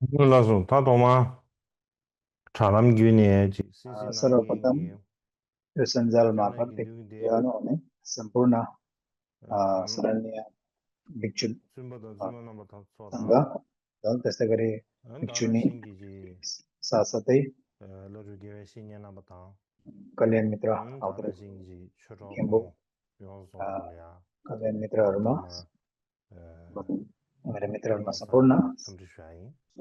몰라서 다 도마 चालम सर्वप्रथम सिसिनाङ्गेङ्गे यो सञ्जाल मार्फत तेनाइकिन्युदे हुने सम्पूर्ण शरण्य भिक्षु सुम्बदा अ, जुमनबता सङ्घ सोदा र त्यस्तै गरी दादा भिक्षुनी सिङ्गिजी साथसाथै लरुगेवे सिन्यानबता कल्याण मित्र दादा आउटर सिङ्गिजी केम्बो छोटोको अ, योजोडोल्या कल्याण मित्रहरूमा तमा मेरो मित्रहरूमा योसा सम्पूर्ण समृश्वाई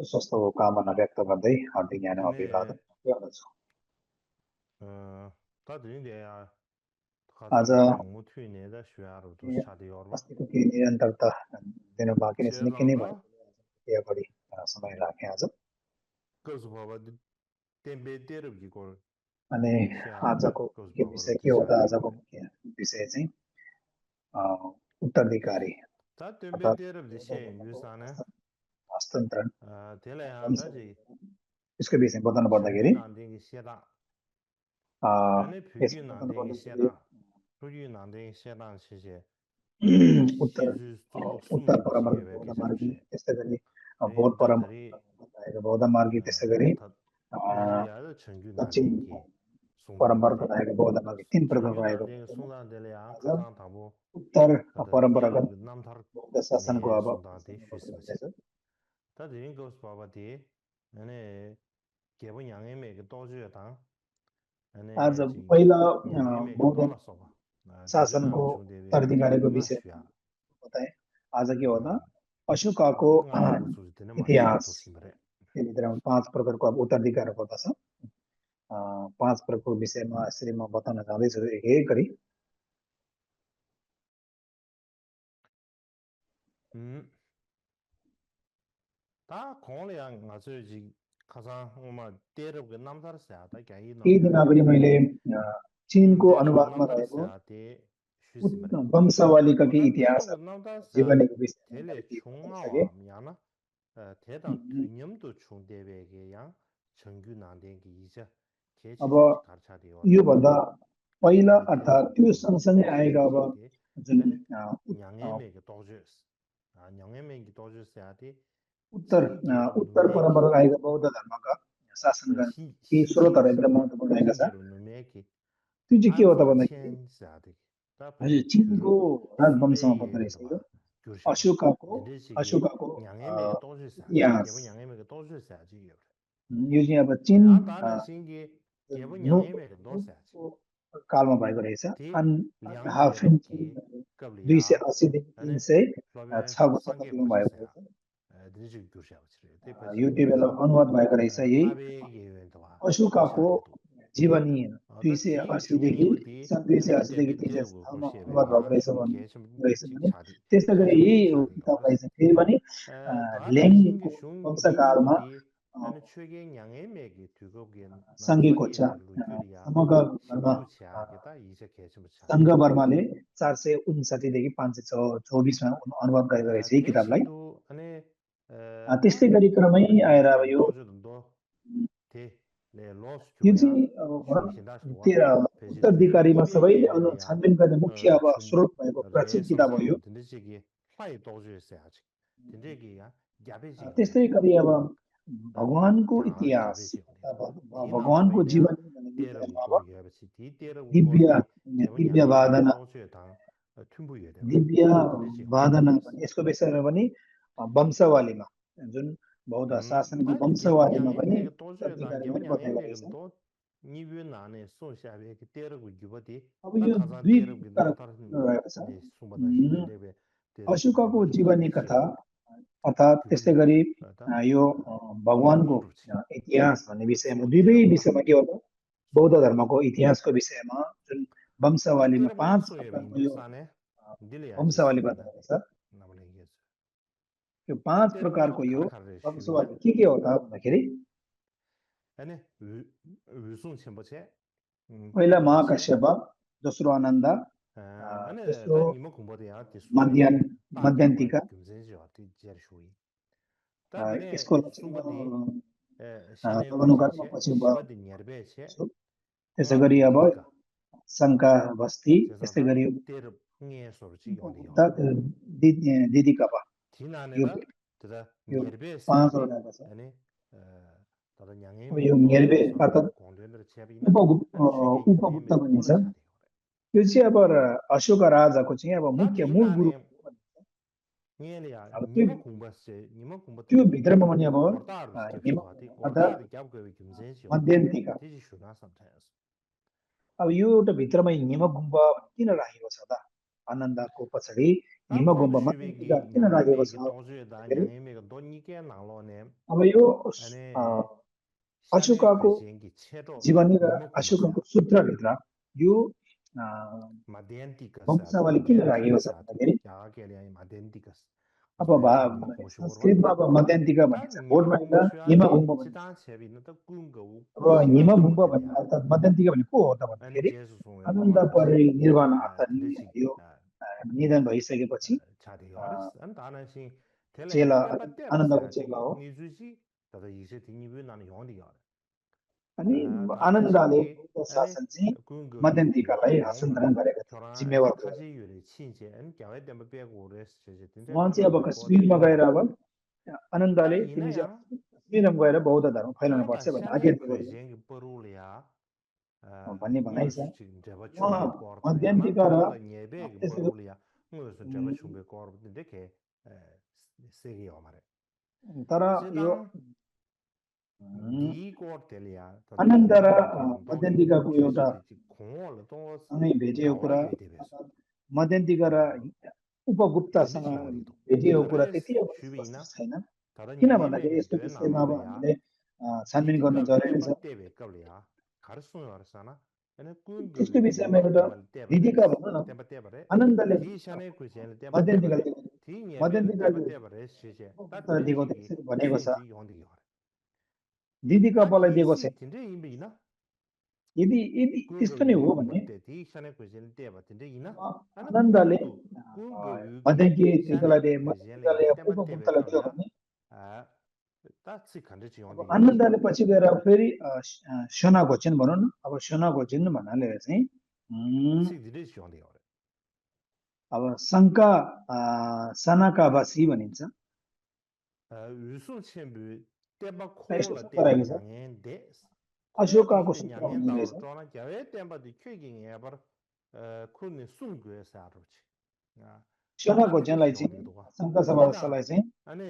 स्वस्थको कामना व्यक्त गर्दै हार्दिक यहाँ अनि अभिवादन गर्दछु तादृङ्गेया आज खाजाङ्गे मङ्गु थुइनेदा सुयारुदो सादियोर्बा अस्तिको केही निरन्तरता दिन बाँकी नै छ निकै नै सेजोर्बा भयो यहाँ बढी समय राखेँ आज कसबाबा टेम्बेटेरबगी कोर अनि स्याबा आजको मुख्य कसबाबा विषय के हो त दिसाबी आजको मुख्य विषय चाहिँ उत्तराधिकारी ता अर्थात् टेम्बेटेरबगी से युसाना हस्तान्तरण त्यसलाई आउँदा चाहिँ यसको विषयमा बताउनु छङ्गु पर्दाखेरि नान्देगी सेदा अनि फुग्यु यसमा बताउनु नान्देगी पर्दाखेरि सेदा फुग्यु नान्देगी सेदा सिसे उत्तर सिजु उत्तर सुम्बुदो परम्परा सिगेबे बौद्ध मार्गी गेजेबसे त्यस्तै गरी रि बौद्ध ददरी परम्परा बौद्ध मार्गी त्यस्तै गरी ददरिया छङ्गु दक्षिण नान्देगी परम्पराको सुङदान्देले रहेको बौद्ध मार्गी तीन छङ्गु प्रकारको रहेको नान्देगी सुङदान्देले आज खजाङ थाबो उत्तर कदा परम्परागत तेरु नामथर बौद्ध ने शासनको अब सुङदान्ते गर्दै फिसमसे गर्दैछ ता दिरिङ गस बाबाति अनि केबो याङे मेगे तोजु ता अनि आज जि पहिला याङे मेगे बौद्ध तोला सोबा दिजुना शासनको छु देबे उत्तराधिकारीको मा विषय सुया बताएँ आज के हो त अशोकाको ngāngbō sūsi tēne mā shūyā इतिहास tō sīmbarē. त्योभित्र पाँच प्रकारको अब उत्तराधिकार पर्दछ पाँच प्रकारको विषयमा यसरी म बताउन जाँदैछु एक एक गरी Tā khōngli ya ngā tsū jī khasāng ngō tērab gā namdhār sā tā kia yī केही nō दिन अगाडि मैले चीनको tērab gā अनुवादमा namdhār रहेको sā tē shū sīmbarē. वंशावलीका Tā केही tērab इतिहास gā namdhār sā जीवनीको विषयमा tēle मैले केही chōngā बताइसकेँ wā miyā na tētāng tūnyam tū chōng tēwē gā yā chāngyū nāndēng kī yīchā kēchī अब sīmchī kārchā tē wā rā. योभन्दा पहिला Tēne अर्थात् tērab त्यो gā सँगसँगै namdhār आएका sā अब sā tē जुन tēne nyāngē mē gā tōjūs. Nyāngē mē gā tōjūs sā tē उत्तर परम्परा आएका बौद्ध धर्मका शासनका केही स्रोतहरू एकदम महत्त्वपूर्ण रहेका छ त्यो चाहिँ के हो त भन्दाखेरि हजुर चिनको राजवंशमा पर्दो रहेछ यो अशोकाको अशोकाको इतिहास यो चाहिँ अब चिन कालमा भएको रहेछ हाफेन 280 देखि 306 को शताब्दीमा भएको रहेछ यो त्यो बेला अनुवाद भएको रहेछ यही अशोकाको जीवनी 280 देखि सन् 280 देखि 306 मा अनुवाद भएको रहेछ भने त्यस्तै गरी यही किताबलाई चाहिँ फेरि पनि ल्याङको वंशकालमा सङ्घी कोचा सङ्घवर्माले 459 देखि 524मा अनुवाद गरेको रहेछ यही किताबलाई त्यस्तै गरी क्रमै आएर अब यो चाहिँ उत्तराधिकारीमा सबैले छानबिन गर्ने मुख्य अब स्रोत भएको प्राचीन किताब हो यो त्यस्तै गरी अब भगवानको इतिहास भगवानको जीवन अब दिव्य वादना यसको विषयमा पनि वंशावलीमा जुन बौद्ध शासनको वंशावलीमा पनि उत्तराधिकारीमा पनि बताएको रहेछ अब यो दुई रहेको छ अशोकाको जीवनी कथा अर्थात् त्यस्तै गरी यो भगवानको इतिहास भन्ने विषयमा दुवै विषयमा के हो त बौद्ध धर्मको इतिहासको विषयमा जुन वंशावलीमा 5 प्रकारको यो वंशावली बताएको छ यो 5 प्रकारको यो वंशावली के हो त भन्दाखेरि पहिला महाकाश्यप दोस्रो आनन्द तेस्रो मध्यन्तिका यसको त्यसै गरी अब शङ्का बस्ती त्यस्तै गरी दिदी कपा tada यो ngerbe 500 sade lega sa ane tada nyangay अब me यो tojo ngerbe sang अर्थात kondendra chebi na ane shige nyangay Upagupta me भनिन्छ kola chade यो चाहिँ अब अशोक राजाको चाहिँ अब ta मुख्य di मूल na गुरु ne ngene ya अब nima kumba se nima kumba त्यो to भित्रमा पनि अब gorda ru skep हिम shuwa ti अर्थात gorda ru gyab gwe kimsen shi wa मध्यन्तिका ti ji shuna sometimes अब यो एउटा भित्रमा हिम गुम्बा किन राखेको छ त आनन्दको पछाडि ta हिम gorda गुम्बा shube मध्यन्तिका gi किन nyangay राखेको me छ gi tojo da भन्दाखेरि nyangay me ga doni ke nanglo ne अब यो ane shane अशोकको kujeng gi chedo जीवनी र nima kumba se अशोकको सूत्रभित्र यो madyantikas ati वंशावली किन राखेको madyantikas छ ati भन्दाखेरि kya ke liya madyantikas अब उसमें यार निमा कुंभ शुरू हुआ संस्कृतमा अब मध्यन्तिका ता भनिन्छ निमा बोर्डमा कुंभ एउटा शुरू हिम आते गुम्बा भनिन्छ चितान छेबी न तो कुंग अब हिम शिकांग गुम्बा कुंभ भन्ने लिया अर्थात् मध्यन्तिका भने को हो त अनि भन्दाखेरि जेसु सोंगे आनन्द कोला से परिनिर्वाण तिंडे सी यो निधन भइसकेपछि छाती गारिस अनि ताना सी तेले चेला टेपा टेप से आनन्दको आती चेला हो निजुसी तथा इसे तिनी भी नानी योंदी गार अनि ताना आनन्दले सिंगी बौद्ध अनि शासन चाहिँ कुंग युगी मध्यन्तिकालाई होंग हस्तान्तरण मरे गरेका थिए चोरा जिम्मेवार भयो खासी युले छिंचे अनि क्या वे टेम्पा पे गोरेस से तिंडे उहाँ चाहिँ कांगो अब वे कोते कश्मीरमा गएर अब तर आनन्दले इना तिमी या चाहिँ कश्मीरमा गएर बौद्ध धर्म फैलाउनु ता पर्छ भन्ने शाने आज्ञा दिएको कुजेंग परुलिया भन्ने भनाइ छ ngösu jeba उहाँ chumbe korta ya na मध्यन्तिका र tanda nyebe ge त्यसको paruli ya ngösu jeba chumbe korta de ke segi omare तर यो zedang di korte ya tada आनन्द र khongo ge doni मध्यन्तिकाको chesu एउटा de ji khongo le to सँगै भेटिएको gawa कुरा yue de besu अर्थात् मध्यन्तिका र tende उपगुप्तसँग chi yong ri to भेटिएको कुरा tare त्यति अब shubi स्पष्ट na छैन tada किन nyangeme भन्दाखेरि ge यस्तो dwe na विषयमा lo अब le ya हामीले di छानबिन di गर्न kab जरुरी temba छ tebe kab le ya khar sun yor sana ene kun ge त्यस्तो विषयमा nima एउटा kumbal teba re विधिका भनौँ न temba teba re आनन्दले ti shane ku chen le temba teba मध्यन्तिका re ti nyebe le temba मध्यन्तिकाले teba re shi che ta Upagupta tinde दिएको chi gi त्यसरी भनेको chen छ ji yong di yor दिदी ta कपाललाई di दिएको si छ tinde imbi na यदि यदि kun ge त्यस्तो नै nima हो kumbal भने te ti shane ku chen le teba tinde ina ana आनन्दले kun ge yu gi shane मध्यन्तिकालाई दिए ku chen le मध्यन्तिकाले temba teba उपगुप्तलाई kab le दियो ya भने ta si khande chi yong अब di yor shi आनन्दले पछि गएर फेरि सेना घोचन भनौँ न अब सेना घोचन भन्नाले चाहिँ si dide chi yong di yor अब शङ्का सनाकावासी भनिन्छ yu sun chen bu teba र ko यस्तो la सूत्र teba रहेको छ nyangen de ko di अशोकाको de सूत्र nyangen हुने da रहेछ ro na kya we temba di kyu gi nge bar kun ni sun gu sa ro chi सेना ta tinde chi घोचनलाई yong di चाहिँ do wa शङ्का ti da सभालाई चाहिँ ane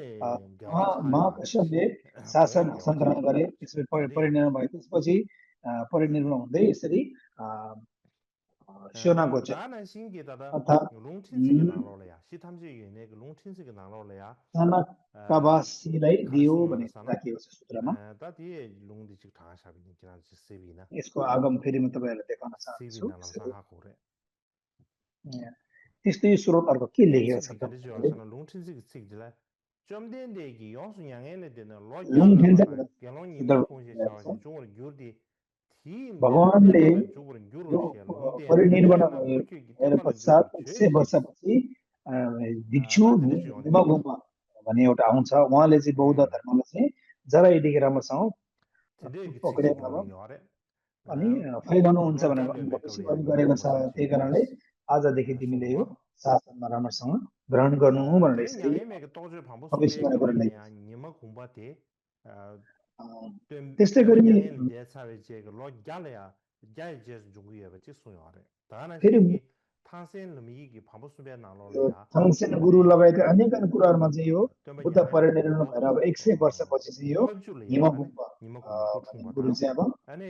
gyawa cha ya महाकश्यपले ko शासन la gyawa cha हस्तान्तरण गरे त्यसपछि tinde ya परिनिर्वाण भयो त्यसपछि परिनिर्वाण हुँदै यसरी सेना घोचन da na xin gi da da अर्थात् long chin si ge na lo le ya shi tham ji ge ne long chin si ge na lo le ya सनाकावासीलाई दियो खरसुङ भने sana राखिएको छ सूत्रमा ta di long di chi thang sha bi ni kina se bi na यसको आगम फेरि म तपाईँहरूलाई देखाउन se bi चाहन्छु na lam sa ha ko re त्यस्तै स्रोतहरूको के ten लेखेको si छ di त kan ji भन्दाखेरि sana long chin si ge sik ji la chom den de gi yong su yang le de na lo Lung gyal la ba ठेन्सा na ge long ni me सूत्र kong je लेखेको cha छ ji zhong ro gyur di ti ne ba भगवानले temba la zhong ro gyur ro यो she long den de Parinirvana me na भए ko kyu gi भएर temba la gyur पश्चात ro che 100 shi di वर्षपछि भिक्षु ta ti de ji yong Nima di yor गुम्बा भन्ने एउटा आउँछ उहाँले चाहिँ बौद्ध धर्मलाई चाहिँ जरादेखि राम्रोसँग ti de gi sik पक्रेर ji अब long yor re अनि फैलाउनुहुन्छ lo भनेर gyal le be ka भनेपछि le ya अनि niमा गरेको छ kumbha sen त्यही shi कारणले आजदेखि so तिमीले do यो wa शासनमा राम्रोसँग ग्रहण गर्नु भनेर tere यसरी nyangye meke tokzhe pangpo भविष्य sube गरेको kable रहेछ ya nyima kumbha te त्यस्तै tenpa गरी nyangye le de sawe che ke lo gyale ya gyale je zhungu ye ba che suyo are dana फेरि shingi tangsen lami ki pangpo sube na lo le यो ya थाङसेन गुरु लगायत अनेक कुराहरूमा चाहिँ यो tenpa Buddha nyangye me परिनिर्वाण lo भएर अब 100 वर्षपछि चाहिँ यो ngab ju le ya हिम ane गुम्बा nyima kumbha ku भन्ने chungpa गुरु ta चाहिँ अब ane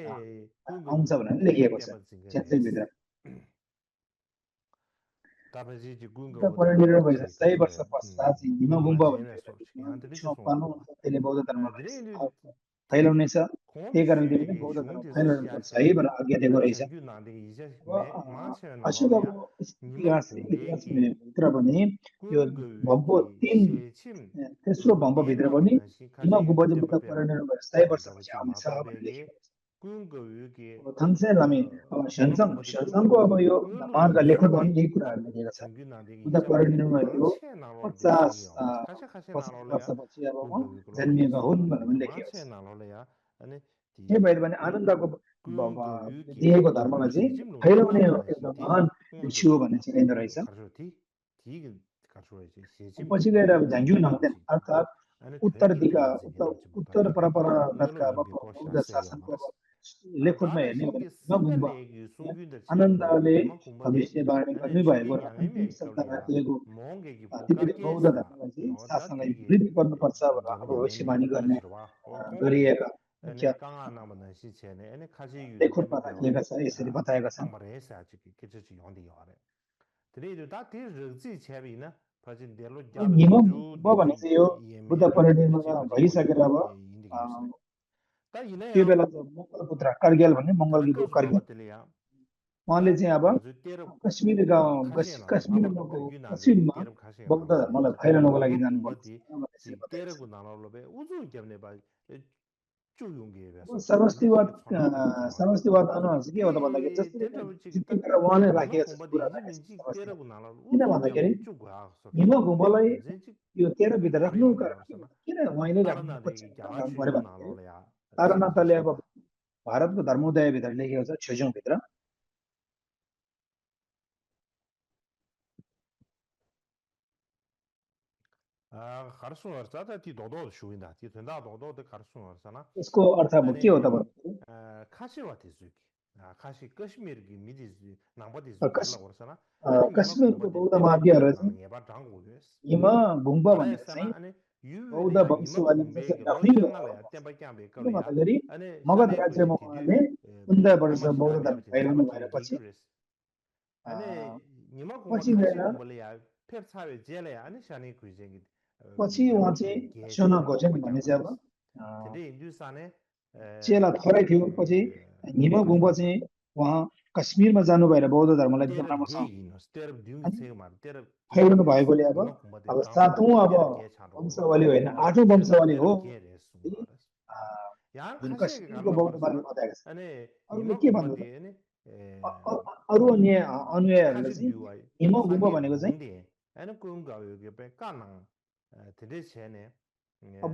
kunga आउँछ yu भनेर ki te लेखिएको छ tenpa zinga res च्यान्चेलभित्र taba ji ji kunga Buddha u da परिनिर्वाण भएर chi 100 kachi वर्ष पश्चात चाहिँ हिम ma गुम्बा jen भन्ने me एउटा so chi भित्रमा yang de भिक्षु chi so do पाल्नुहुन्छ त्यसले बौद्ध धर्मलाई dire फैलाउनेछ kong त्यही कारण shui तिमीले gi बौद्ध shung धर्म di zi फैलाउनु xia पर्छ है che भनेर आज्ञा दिएको ta रहेछ chengyu na de yi je अब me ma che na lo le ya अशोकको ni ma kong be gi इतिहासभित्र पनि यो kung gu yu भम्पो gi 3 she chim तेस्रो lu de भम्पभित्र na lo पनि na shi ka हिम ji yu गुम्बा de चाहिँ tempa Buddha pe ba परिनिर्वाण भएर 100 tempa ga वर्षपछि chi ma आउनेछ to be भनेर gi लेखेको छ kung gu yu gi अब थाङसेन हामी अब ni ma kong ba de kung gu सँगसँगको अब यो ngu lu महानका gi she लेखकमा ge पनि यही ta कुराहरू लेखेको छ chengyu na de gi Buddha cha ma de परिनिर्वाण ma यो che na lo de se 50 gi yo kha na 50 lo le ya वर्षपछि अब kung म gu yu lo gi जन्मिएका so हुन् do भनेर पनि ma लेखेको che छ na lo le ya ane त्यही भएर di पनि आनन्दको kung gu yu gi दिएको धर्मलाई चाहिँ chim lu de फैलाउने na lo na एउटा shi ti महान kung gu भिक्षु हो भन्ने चिनाइदो रहेछ kharso ti पछि गएर झ्याङ्ग्यु नहुँदैन अर्थात् उत्तर दिशा उत्तर परम्परागतका अब बौद्ध शासनको अब लेखोटमा हेर्ने हो भने हिम गुम्बा आनन्दले भविष्यवाणी गर्नुभएको र अन्तिम शब्द राखिएको तिमीले बौद्ध धर्मलाई चाहिँ शासनलाई वृद्धि गर्नुपर्छ भनेर अब भविष्यवाणी गर्ने गरिएका मुख्य लेखोटमा राखिएका छ यसरी बताएका छन् हिम गुम्बा भने चाहिँ यो बुद्ध परिनिर्वाण भइसकेर अब त्यो बेला मङ्गल पुत्र कार्ग्याल भन्ने मङ्गलको कार्ग्याल उहाँले चाहिँ अब कश्मीरमा बौद्ध धर्मलाई फैलाउनको लागि जानुभएको समष्टिवाद अनुसार चाहिँ के हो त भन्दाखेरि जसरी जितेर उहाँले राखेको छ किन भन्दाखेरि हिम गुम्बालाई यो 13 भित्र राख्नु किन उहाँले राख्नु पर्यो भन्दाखेरि तारानाथले अब भारतको धर्मोदय भित्र लेखेको छ छेजौं भित्र यसको अर्थ अब के हो त भन्दाखेरि कश्मीरको बौद्ध मार्गीहरू चाहिँ हिम गुम्बा भनेर चाहिँ बौद्ध वंशवाली भन्दाखेरि मगध राज्यमा उहाँले 15 वर्ष बौद्ध धर्म फैलाउनु भएर पछि उहाँ चाहिँ सोना घोचन भन्ने चाहिँ अब चेला थोरै थियो पछि हिम गुम्बा चाहिँ उहाँ कश्मीरमा जानु भएर बौद्ध धर्मलाई एकदम राम्रोसँग फैलाउनु भएकोले अब 7औं अब वंशवाली होइन 8औं वंशवाली हो जुन कश्मीरको बौद्ध मार्ग बताएका छन् अरूले के भन्नु अरू अनुयायीहरूले चाहिँ हिम गुम्बा भनेको चाहिँ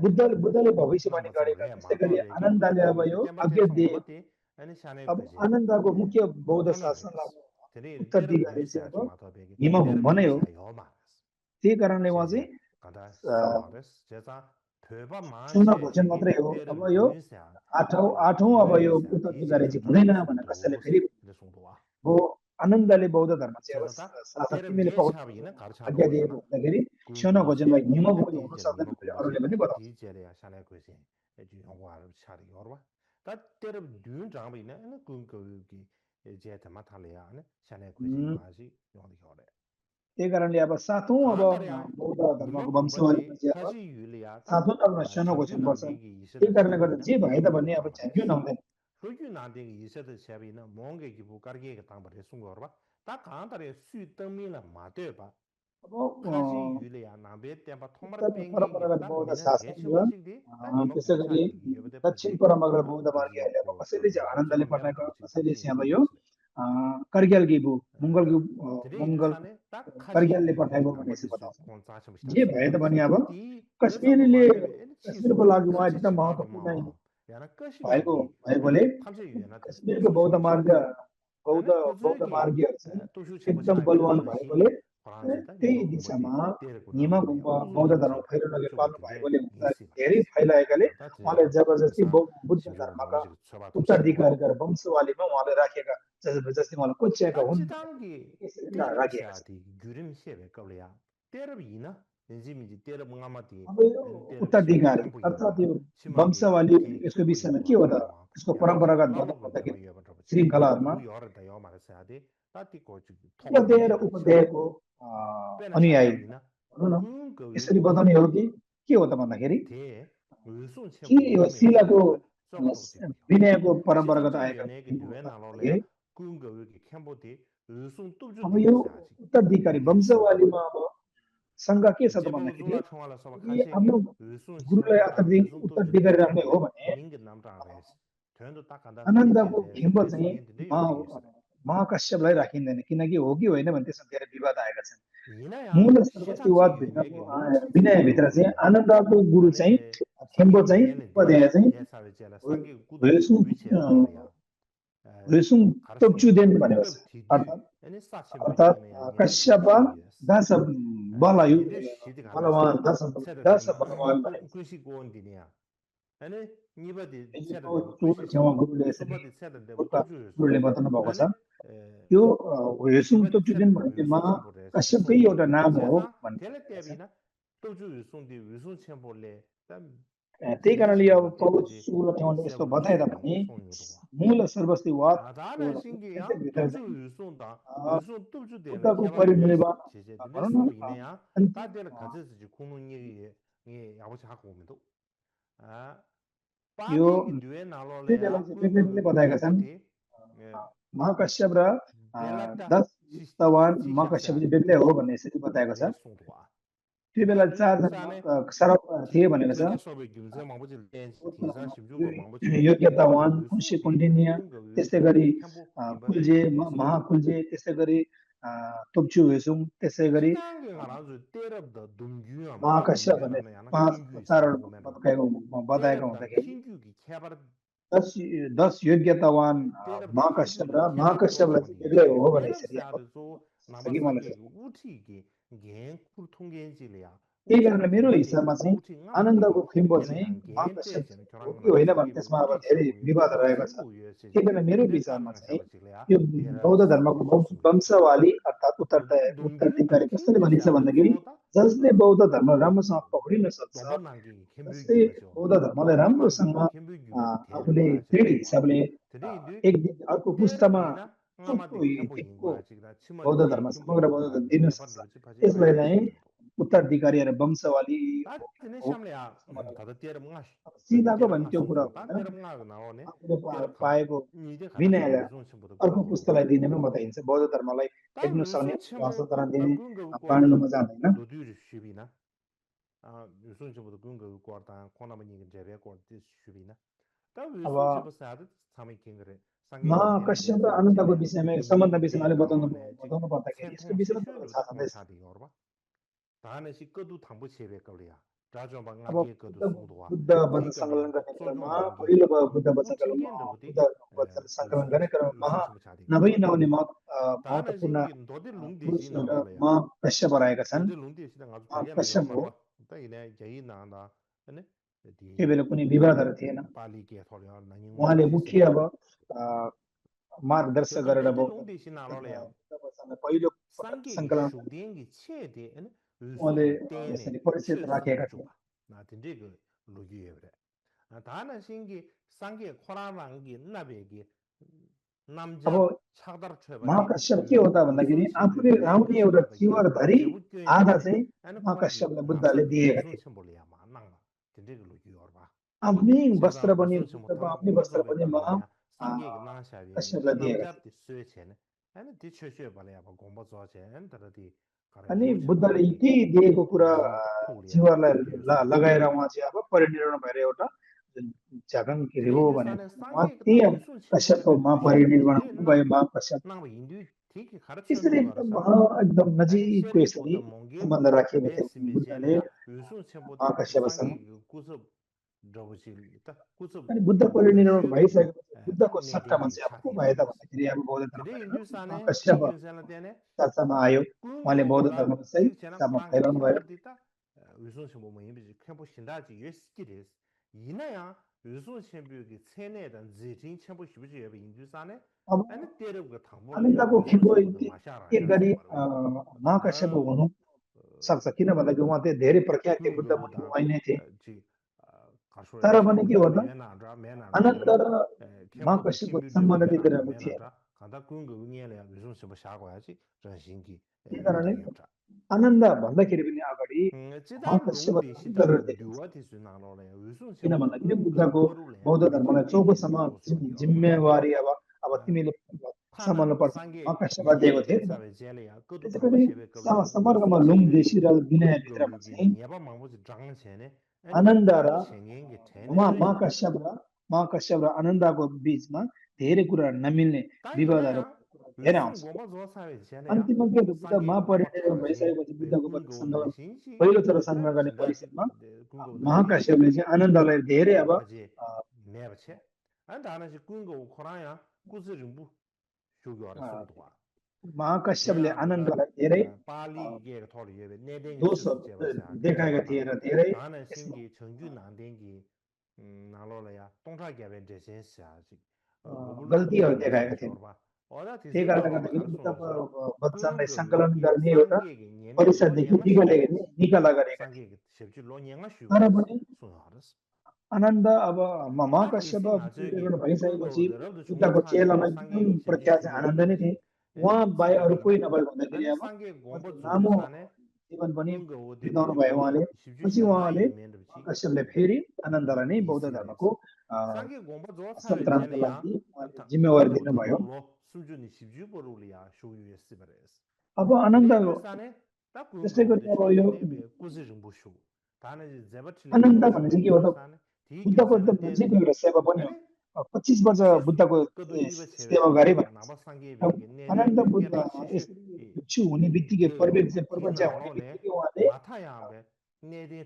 बुद्धले भविष्यवाणी गरेका त्यस्तै गरी आनन्दले अब यो आज्ञा दिए अब आनन्दको मुख्य बौद्ध शासनलाई उत्तराधिकारी चाहिँ अब हिम गुम्बा नै हो त्यही कारणले उहाँ चाहिँ सोना भोजन मात्रै हो अब यो 8औं अब यो उत्तराधिकारी चाहिँ हुँदैन भनेर कसैले फेरि हो आनन्दले बौद्ध धर्म चाहिँ अब शासक तिमीले आज्ञा दिएको हुँदाखेरि सोना भोजनलाई हिम गुम्बा हुन सक्दैन अरूले पनि बताउँछ त्यही कारणले अब 7औं अब बौद्ध धर्मको वंशवाली 7औं धर्ममा सोना भोजन पर्छ त्यही कारणले गर्दा जे भए त भन्ने अब झ्याङ्ग्यु नहुँदैन परम्परागत बौद्ध शासन त्यसै गरी दक्षिण परम्परागत बौद्ध मार्गीहरूले अब कसैले चाहिँ आनन्दले पठाएको कसैले चाहिँ अब यो कार्ग्याल गिबु मङ्गल कार्ग्यालले पठाएको भन्ने चाहिँ बताउँछ जे भए त भने अब कश्मीरको लागि उहाँ एकदम महत्त्वपूर्ण भएकोले कश्मीरको बौद्ध मार्गीहरू चाहिँ एकदम बलवान भएकोले त्यही दिशामा हिम गुम्बा बौद्ध धर्म फैलाउन पाल्नु भएकोले धेरै फैलाएकाले उहाँले जबरजस्ती बुद्ध धर्मका उत्तराधिकारीका वंशवालीमा उहाँले राखेका जस्तै उहाँले कोच्याएका हुन् राखेका उत्तराधिकारी अर्थात् यो वंशवाली यसको विषयमा के हो त यसको परम्परागत भन्दाखेरि श्रृङ्खलाहरूमा उपाध्यायको अनुयायी यसरी बताउने हो कि के हो त भन्दाखेरि के यो शिलाको विनयको परम्परागत आएका अब यो उत्तराधिकारी वंशवालीमा अब शङ्का के छ त भन्दाखेरि आफ्नो गुरुलाई उत्तराधिकारी राख्ने हो भने आनन्दको खेम्ब चाहिँ महाकश्यपलाई राखिँदैन किनकि हो कि होइन भने त्यसमा धेरै विवाद आएका छन् मूल सर्वस्तिवाद विनयभित्र चाहिँ आनन्दको गुरु चाहिँ खेम्बो चाहिँ उपाध्याय चाहिँ तोप्चुदेन भनेको छ अर्थात् कश्यप दास bala yu 인도 시디가 나서 balawan dasa 세르데 dasa balawan bala 군시 고원디냐 아니 니바디 eji 세르데 to chu 군시 chama guru le sri 소바디 세르데 뭐 uta 도주였어 guru le batana ba 아니 sa yo yesu to 시바디 chu din ma 세르데 ma 유순 첨보래 kashyap kai 송도 yoda naam ho 제가 man 텔레비나 도주 유순디 유순 첨보래 땀 te kanali ya 지지치는 pawu 것들이 sura thonde isto 세브로 batai da 송도 bani 송유도 mula sarvasti wat 다다는 신기야 도주 유순다 유순 도주 되는 uta ko 개발 pari mule ba 제제들 karana 소리네야 다들 가져서 공론 얘기 예 아버지 하고 오면도 아 yo 빠디기 뒤에 te jala 나로래야 se te le 군거 batai ka san 챔포티 예 mahakashyap ra 벨라타 10 tawan mahakashyap ji 시샵사디 begle ho bane se batai ka sa 레송도와 te bela cha 산에 sarap the bane ka sa 제가 수업에 김세 망보지 대상 심주고 망보지 योग्यतावान कुंशी 유수디 कुंडिन्य 군거 त्यसै 유수 गरी 캠보 कुल्जे 임바베 레송도 महाकुल्जे त्यसै गरी तोप्चु वेसुङ त्यसै गरी 지당게 가라주 때럽다 동규야 망고 महाकश्यप भन्ने 유래라면 याना पाँच 킹규 चारवटा 있으라고 매너 बताएको 때럽다 हुँदाखेरि 킹규기 개발 10 योग्यतावान 때럽다 महाकश्यप र 킹규기 개발 महाकश्यपलाई चाहिँ 조사원이 बेग्लै हो भने 때럽 यसरी अब 사르소 सकी मलाई 나바상게 चाहिँ 우티기 겐쿠 통겐질이야 त्यही 우티 कारणले मेरो हिसाबमा 겐베데 चाहिँ 우티 आनन्दको ङ마게 फिल्म चाहिँ 텔레한 महाकश्यप 겐테션 हो 저랑 कि होइन भने 나바상게 त्यसमा अब 우티 धेरै 챔보 विवाद रहेको छ 챔보 유에세 त्यही कारण मेरो 근데 विचारमा चाहिँ 까망샤바지래야 यो 때럽 बौद्ध धर्मको वंशवाली अर्थात् 어디 동규다 उत्तराधिकारी कसरी भनिन्छ 킹규샤 भन्दाखेरि 조다 जसले बौद्ध धर्म राम्रोसँग पक्रिन सक्छ 도번난기 जसले 캠뷰기 맞죠 बौद्ध धर्मलाई राम्रोसँग 도번난기 캠뷰기가 आफूले 대르가 दृढ 지금 हिसाबले 드레인드 एक दिन अर्को पुस्तामा 때르비나 चुप्पो nga마디 캠보 टिकको 인고야 지금 बौद्ध 치머디 धर्म 캠보 समग्र बौद्ध धर्म 인고야 दिन 개발 सक्छ 로지 파지 त्यसलाई 아이디 चाहिँ 송도 उत्तराधिकारी र वंशवाली 다 드네 हो 샴래야 다다 때르 ङ아 다다 सिधाको 때르 भने ङ아 त्यो कुरा 송도 다 हुँदैन 때르 ङ아 나오네 आफूले 때르 감 पाएको 니데 가라서 विनयलाई 유존 첨보도 अर्को 군거 पुस्तालाई 유도 दिनेमा म त हिँड्छ बौद्ध धर्मलाई 다 टेक्न सक्ने 유존 첨보 हस्तान्तरण 다 दिने 군거 거다 पाण्डुमा जाँदैन 로듀리 슈비나 아 유존 첨보도 군거 거다 코나마니 제베 거디 슈비나 다 अब 유존 첨보 사드 사미 킹그레 상게게 महाकश्यप र 텔레비전 आनन्दको 제레 विषयमा सम्बन्ध 동규 विषयमा अलि 대나로네 즉 बताउनु पर्दाखेरि यसको 세통 विषयमा तपाईँलाई 시슈로 थाहा छँदैछ 멍차디 여러분 다는 시꺼도 당부 제베 걸이야 라죠 अब 방가게 거도 송도와 बुद्ध वचन सङ्कलन 티거리야 गर्ने क्रममा 소종당기 पहिलो बुद्ध वचन 우티겐도 वचन सङ्कलन 유순 गर्ने क्रममा 유순 첨부 차디 नभई 다는 महत्त्वपूर्ण 신기 너들 룽디시 पुरुषहरू 나로래야 महाकश्यप रहेका छन् 너들 룽디시랑 아주 발견나 महाकश्यप 여러 हो 말봐 딱 이내 여기 나나 아니 त्यो 디 बेला कुनै विवादहरू थिएन पाली게 थोड्या ननिङ उहाँले मुख्य सिस्टम अब मार्गदर्शन 그래서 गरेर 너들 अब 롱디시 나로래야 पहिलो पटक 상계 सङ्कलन 슈딩기 체데 아니 उहाँले 유순 때네 यसरी परिचय राखेका थिए 슈스주바 나 딘데 그 로기에 그래 다는 신기 상계 코라랑기 나베기 अब 남자 차다르 쳐버디 महाकश्यप के हो त भन्दाखेरि 유순 첨부 आफूले राउने एउटा 렌더스바기 चिवरधरि आधा 제부교인데 चाहिँ 아니 코라기 महाकश्यपलाई बुद्धले 남사기 दिएका 유순 थिए 첨부리야 만낭마 딘데 그 로기 얼바 आफ्नै 제가 वस्त्र पनि 유순 첨부 बुद्धको 타나 आफ्नै वस्त्र 공부조배 पनि 걸리냐 상계 나샤비 महाकश्यपलाई दिएका थिए 남자 뒤스웨체네 아니 뒤쳐셔 발이야 뭐 공부 좋아체 엔더디 가래 अनि 유순 बुद्धले 첨부기 त्यही दिएको कुरा 유순 토리야 चिवरलाई 유순 लगाएर उहाँ चाहिँ अब परिनिर्वाण भएर एउटा जुन झाँक्री हो 드레인드 भने 산에 उहाँ 상계 त्यही 그다 अब 유순 첨부를 कश्यपकोमा 주시네 परिनिर्वाण 드레 हुनुभयो महाकश्यप 나뭐 인도 되게 त्यसरी 가르쳐는 एकदम 거라서 एकदम 아니 नजिकको 셰리 यसरी 보다 몽게 सम्बन्ध राखिएको थियो बुद्धले 베스미젤이야 유순 첨부다 महाकश्यपसँग 상계 그 구습 저부실다 구습 अनि बुद्ध परिनिर्वाण 슈 भइसकेपछि 딱 बुद्धको सट्टामा 내대기 चाहिँ अब को भयो 차디네 त भन्दाखेरि अब बौद्ध धर्म 드레 भएर 인도 산에 महाकश्यप 칭균살라 때네 चर्चामा आयो उहाँले बौद्ध 군거가 धर्मको सही 틱제나 हिसाबमा 코랑게 फैलाउनु भयो 캠보디다 유순 첨부 뭐 이미 캠보 신다지 예스기레스 이나야 유순 첨부기 세네단 지진 첨부 시부지 예비 인도 산에 अब 아니 때려고 당보를 आनन्दको 유순 खेलको 첨부도 माशा라 एक गरी 야서 महाकश्यप हुनु सक्छ किन भन्दाखेरि उहाँ चाहिँ धेरै प्रख्यात थिए बुद्ध मुनि 군거보다 उहाँ नै थिए 지 가쇼라 तर पनि के हो त 메나드라 आनन्द 메나드라 र 캠보디 महाकश्यपको 캠뷰드 सम्बन्ध चाहिँ 메나드라 राम्रो थिएन 메나드라 간다 군거 응애래 유순 첨부 샤고야지 전신기 त्यही कारणले 유대엽자 आनन्द भन्दाखेरि पनि अगाडि 찌단 महाकश्यप 롱디 시다 गरेर देखाउँछ 듀와티스 나로래 유순 किन 첨부 भन्दाखेरि 군거 बुद्धको 거루래 बौद्ध धर्मलाई चौकोसम्म जिम्मेवारी अब तिमीले 타나 सम्हाल्नु पर्छ 상계 महाकश्यपलाई दिएको थियो नि त 예베사베 제레야 그도 त्यसै 당부 गरी 셰베 걸이야 समग्रमा 유순 लुङ 첨부 देशी र विनयभित्रमा 군거 चाहिँ 예바 망보지 장체네 아니 आनन्द र 캠보 생행게 되네 드레 महाकश्यप र आनन्दको बीचमा धेरै कुराहरू नमिल्ने ता विवादहरू 이나야 धेरै 유순 आउँछ 고마 조사회 제네야 अन्तिममा के हो बुद्ध 상계 महापरिनिर्वाण 마차라지 भइसकेपछि बुद्धको वचन 군거 सङ्कलन 나신시 पहिलो चरण सङ्कलन 딱 गर्ने 신다지 परिषदमा 군거 महाकश्यपले चाहिँ आनन्दलाई धेरै अब 가지 내버체 안 다나시 군거 코라야 구스림부 쇼교하라 송도와 महाकश्यपले आनन्दलाई धेरै पालीगे थोडी ये नेदेंगे दोषहरू देखाएका थिए र धेरै यसमा गल्तीहरू देखाएका थिए त्यही कारणले गर्दाखेरि बुद्धको वचनलाई सङ्कलन गर्ने एउटा परिषददेखि निकाला गरेका थिए तर पनि आनन्द अब महाकश्यप भइसकेपछि बुद्धको चेलामा एकदम प्रख्यात चाहिँ आनन्द नै थिए उहाँ बाहेक अरू कोही नभएको हुँदाखेरि अब लामो जीवन पनि बिताउनु भयो उहाँले पछि उहाँले कश्यपले फेरि आनन्दलाई नै बौद्ध धर्मको सन्तानको लागि जिम्मेवारी दिनुभयो अब आनन्द त्यस्तै गरी अब यो आनन्द भन्ने चाहिँ के हो त बुद्धको एकदम नजिकको एउटा सेवा पनि हो 25 वर्ष बुद्धको सेवा गरे आनन्द बुद्ध भिक्षु हुने बित्तिकै प्रवृत्ति हुने बित्तिकै उहाँले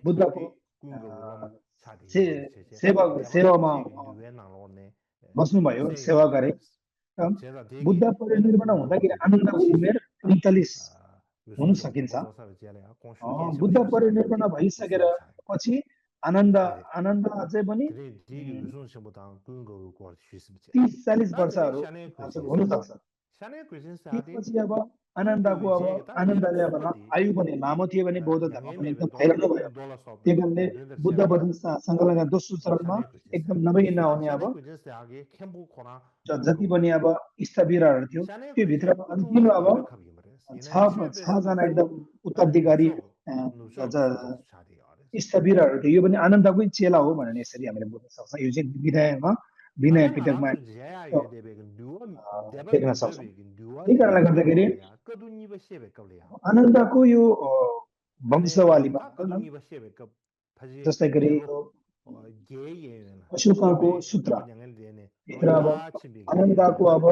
बुद्धको सेवामा बस्नुभयो सेवा गरे बुद्ध परिनिर्वाण हुँदाखेरि आनन्दको उमेर 45 हुन सकिन्छ बुद्ध परिनिर्वाण भइसकेर पछि आनन्द अझै पनि 30-40 वर्षहरू हुन सक्छ त्यसपछि अब आनन्दको आनन्दले अब आयु पनि लामो थियो भने बौद्ध धर्म पनि एकदम फैलाउनु भयो त्यही कारणले बुद्ध वचन सङ्कलनका दोस्रो चरणमा एकदम नभई नहुने अब जति पनि अब स्थविरहरू थियो त्यो भित्रमा अन्तिम अब 6 जना एकदम उत्तराधिकारी स्थविरहरू थियो यो पनि आनन्दकै चेला हो भनेर यसरी हामीले बुझ्न सक्छौँ यो चाहिँ विनय पिटकमा देख्न सक्छौँ त्यही कारणले गर्दाखेरि आनन्दको यो वंशवालीमा जस्तै गरी अशोकको सूत्र भित्र अब आनन्दको अब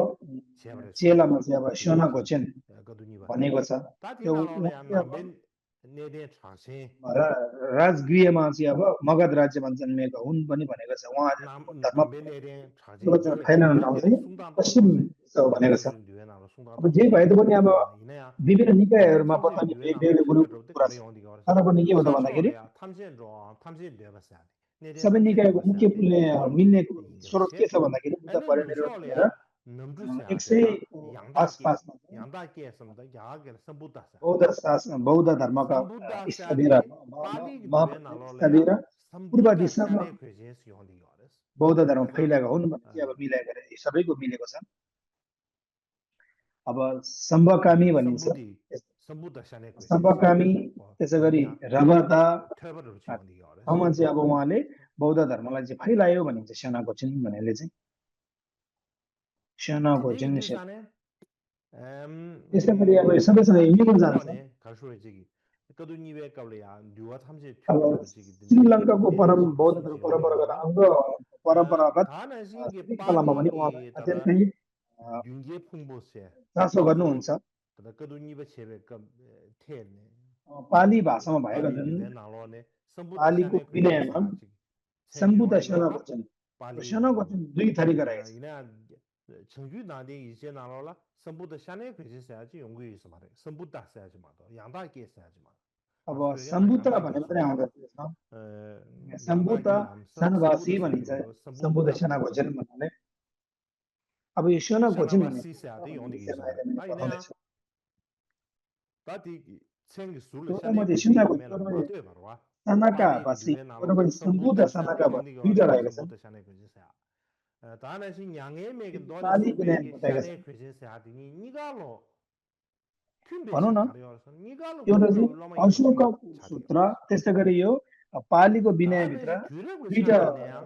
चेलामा चाहिँ अब शोना गोचेन भनेको छ त्यो राजगृहमा चाहिँ अब मगध राज्यमा जन्मिएका हुन् पनि भनेको छ उहाँले धर्म फैलाउन आउँदै पश्चिम भनेको छ अब जे भए पनि अब विभिन्न निकायहरूमा पनि बेग्लै कुरा छ तर पनि के हो त भन्दाखेरि सबै निकायको मुख्य मिल्ने स्रोत के छ भन्दाखेरि बुद्ध परिनिर्वाण 100 आसपासमा बौद्ध धर्मका स्थविर पूर्व दिशामा बौद्ध धर्म फैलिएका हुन् भने अब मिलाएर सबैको मिलेको छ अब सम्भकामी भनिन्छ सम्भकामी त्यसै गरी रगता ठाउँमा चाहिँ अब उहाँले बौद्ध धर्मलाई चाहिँ फैलायो भनिन्छ शोना गोचेन भन्नेले चाहिँ शोना गोचेन त्यसै गरी अब सबैसँग मिलेर जान्छ अब श्रीलङ्काको बौद्ध धर्म परम्परागत अङ्ग परम्परागत कलामा पनि उहाँ अत्यन्तै चासो गर्नुहुन्छ पाली भाषामा भएको जुन पालीको विनयमा सम्बुद्ध शोना गोचेन दुई थरीका रहेछ अब सम्बुद्ध भने मात्रै आउँदछ सम्बुद्ध सनवासी भनिन्छ सम्बुद्ध शोना गोचेन भन्नाले अब यो शोना गोचेन भन्ने सनाकावासी सम्बुद्ध सनाका दुईटा रहेको छ भनौँ न एउटा चाहिँ अशोकको सूत्र त्यस्तै गरी यो पालीको विनयभित्र दुईटा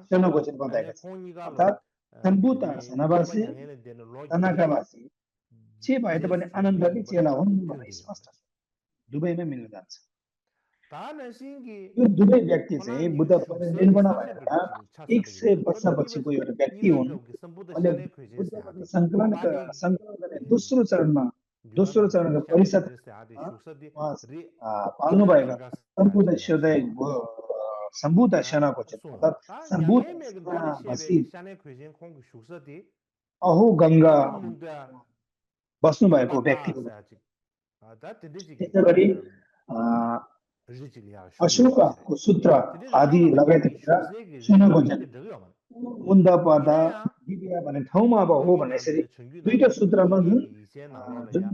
शोना गोचेन बताएका छन् अर्थात् सम्बुद्ध सनावासी सनाकावासी जे भए पनि आनन्दकै चेला हुन् भन्ने स्पष्ट छ दुवैमै मिल्न जान्छ यो दुवै व्यक्ति चाहिँ बुद्ध परिनिर्वाण भएर 100 वर्षपछिको एउटा व्यक्ति हुन् सङ्कलन गर्ने दोस्रो चरणको परिषद पाल्नुभएका सम्बुद्ध शोना गोचेन अर्थात् सम्बुद्ध अहो गङ्गा बस्नु भएको व्यक्तिको त्यसै गरी अशोकको सूत्र आदि लगायतका सुनको उन्दा पर्दा दिव्या भन्ने ठाउँमा अब हो भने यसरी दुईटा सूत्रमा जुन जुन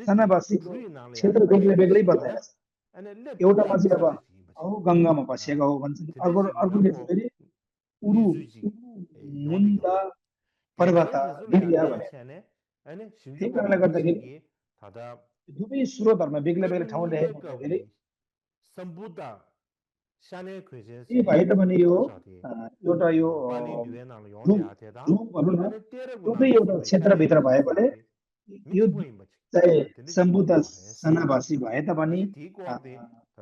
सनावासीको क्षेत्र बेग्लै बेग्लै बताएको छ एउटामा चाहिँ अब गङ्गामा बसेको हो भन्छन् अर्कोले चाहिँ फेरि उरु मुन्दा पर्वत दिव्या भने त्यही कारणले गर्दाखेरि दुवै स्रोतहरूमा बेग्ला बेग्ला ठाउँ लेखेको हुँदाखेरि के भए तापनि यो एउटा यो भनौँ न एउटै एउटा क्षेत्रभित्र भएकोले यो चाहे सम्बुद्ध सनाभाषी भए तापनि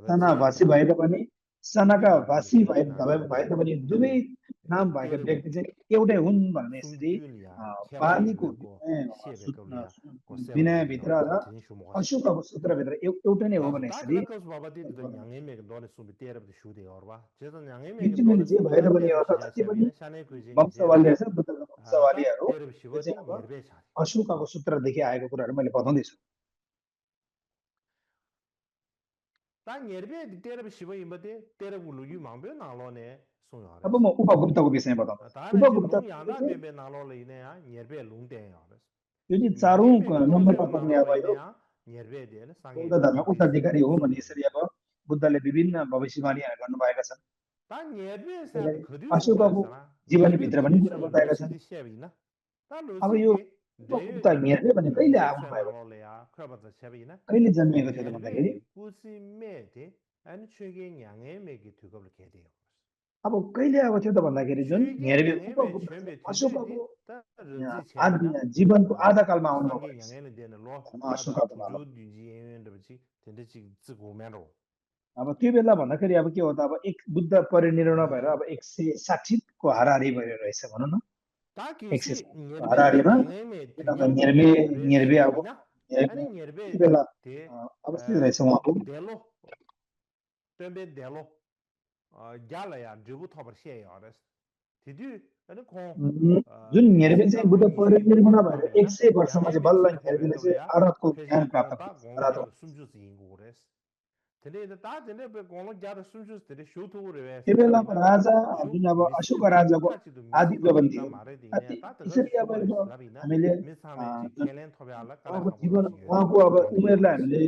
सनाभाषी भए तापनि सनाका भाषी भए तापनि दुवै नाम भएका व्यक्ति चाहिँ एउटै हुन् भन्ने यसरी पालीको विनयभित्र र अशोकको सूत्रभित्र एउटै नै हो भने यसरी मैले जे भए तापनि अर्थात् जति पनि वंशवाली छ बुद्धका वंशवालीहरू त्यो चाहिँ अब अशोकको सूत्रदेखि आएको कुराहरू मैले बताउँदैछु अब म उपगुप्तको विषयमा बताउँछु उपगुप्त यो चाहिँ चारौं नम्बरमा पर्ने अब यो बौद्ध धर्म उत्तराधिकारी हो भने यसरी अब बुद्धले विभिन्न भविष्यवाणीहरू गर्नुभएका छन् अशोकको जीवनीभित्र पनि कुरा बताएका छन् अब यो उपगुप्त न्यर्वे भने कहिले आउनु भएको कहिले जन्मिएको थियो भन्दाखेरि अब कहिले आएको थियो त भन्दाखेरि जुन न्यर्वे उपगुप्त अशोकको जीवनको आधा कालमा आउनु अब त्यो बेला भन्दाखेरि अब के हो त अब एक बुद्ध परिनिर्वाण भएर अब 160 को हाराहारी भयो रहेछ भनौँ न 160 हाराहारीमा न्यर्वे अब त्यो बेला अवस्थित रहेछ उहाँको जुन न्यर्वे चाहिँ बुद्ध परिनिर्वाण भएर 100 वर्षमा चाहिँ बल्ल न्यर्वेले चाहिँ आराधको ज्ञान प्राप्त गर्छ त्यो बेलाको राजा जुन अब अशोक राजाको आदि जोवन थियो त्यसरी अब हामीले उहाँको अब उमेरलाई हामीले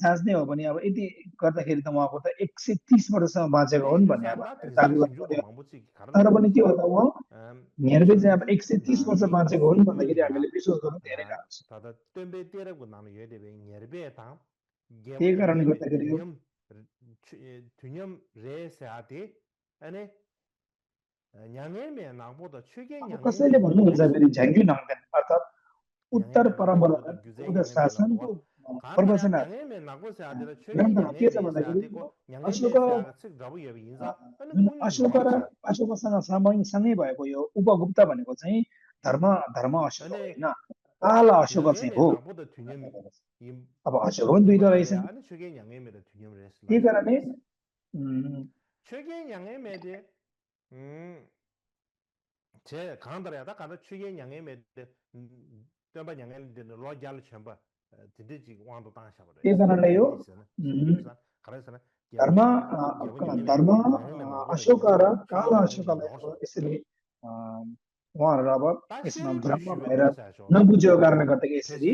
जाँच्ने हो भने अब यति गर्दाखेरि त उहाँको त 130 वर्षसम्म बाँचेको हुन् भन्ने अब दाबी गर्नुपर्यो तर पनि के हो त उहाँ न्यर्वे चाहिँ अब 130 वर्ष बाँचेको हुन् भन्दाखेरि हामीले विश्वास गर्नु धेरै गाह्रो छ त्यही कारणले गर्दाखेरि कसैले भन्नुहुन्छ फेरि झ्याङ्ग्यु नाङ्देन अर्थात् उत्तर परम्परागत बौद्ध शासनको प्रवचनहरू के छ भन्दाखेरि अशोकसँग सँगै भएको यो उपगुप्त भनेको चाहिँ धर्म अशोक होइन काल अशोक चाहिँ हो अब अशोक पनि दुईटा रहेछन् त्यही कारणले त्यही कारणले यो धर्म अशोक र काल अशोकलाई यसरी उहाँहरू अब यसमा ब्रह्म भएर नबुझेको कारणले गर्दाखेरि यसरी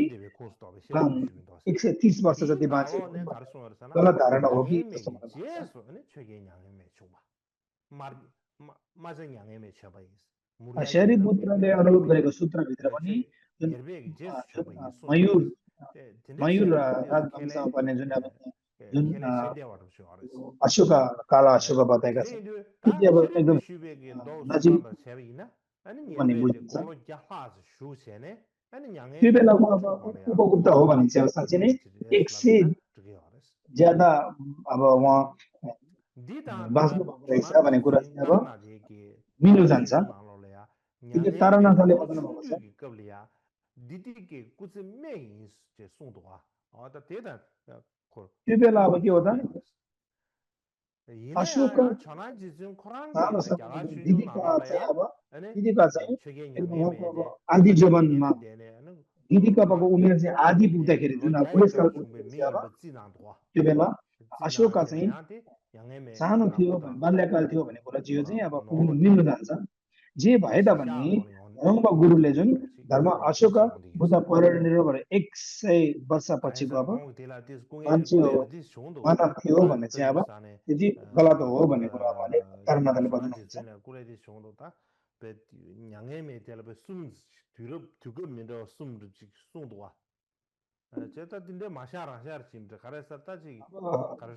130 वर्ष जति बाँचे गलत धारणा हो कि शरीरपुत्रले अनुरोध गरेको सूत्रभित्र पनि मयूर राजवंशमा पर्ने जुन अशोक काला अशोक बताएका छन् त्यो अब एकदम नजिक भन्ने बुझिन्छ त्यो बेलाको अब उपगुप्त हो भने चाहिँ साँच्चै नै 100 ज्यादा अब उहाँ बाँच्नु भएको रहेछ भन्ने कुरा चाहिँ अब मिल्न जान्छ किनकि तारानाथले बताउनु भएको छ त्यो बेला अब के हो त अशोक दिदीका चाहिँ आदि जीवनमा दिदीकाको उमेर चाहिँ आधी पुग्दाखेरि जुन अब बुढेसकालको उमेर अब त्यो बेला अशोका चाहिँ सानो थियो भने बाल्यकाल थियो भन्ने कुरा जियो चाहिँ अब पुग्नु मिल्न जान्छ जे भए तापनि रङ्ग गुरुले जुन धर्म अशोक बुद्ध परिनिर्वाण 100 वर्ष पछिको अब मान्छे हो मानव थियो भन्ने चाहिँ अब यदि गलत हो भन्ने कुरा अब अहिले धर्मले बताउनुहुन्छ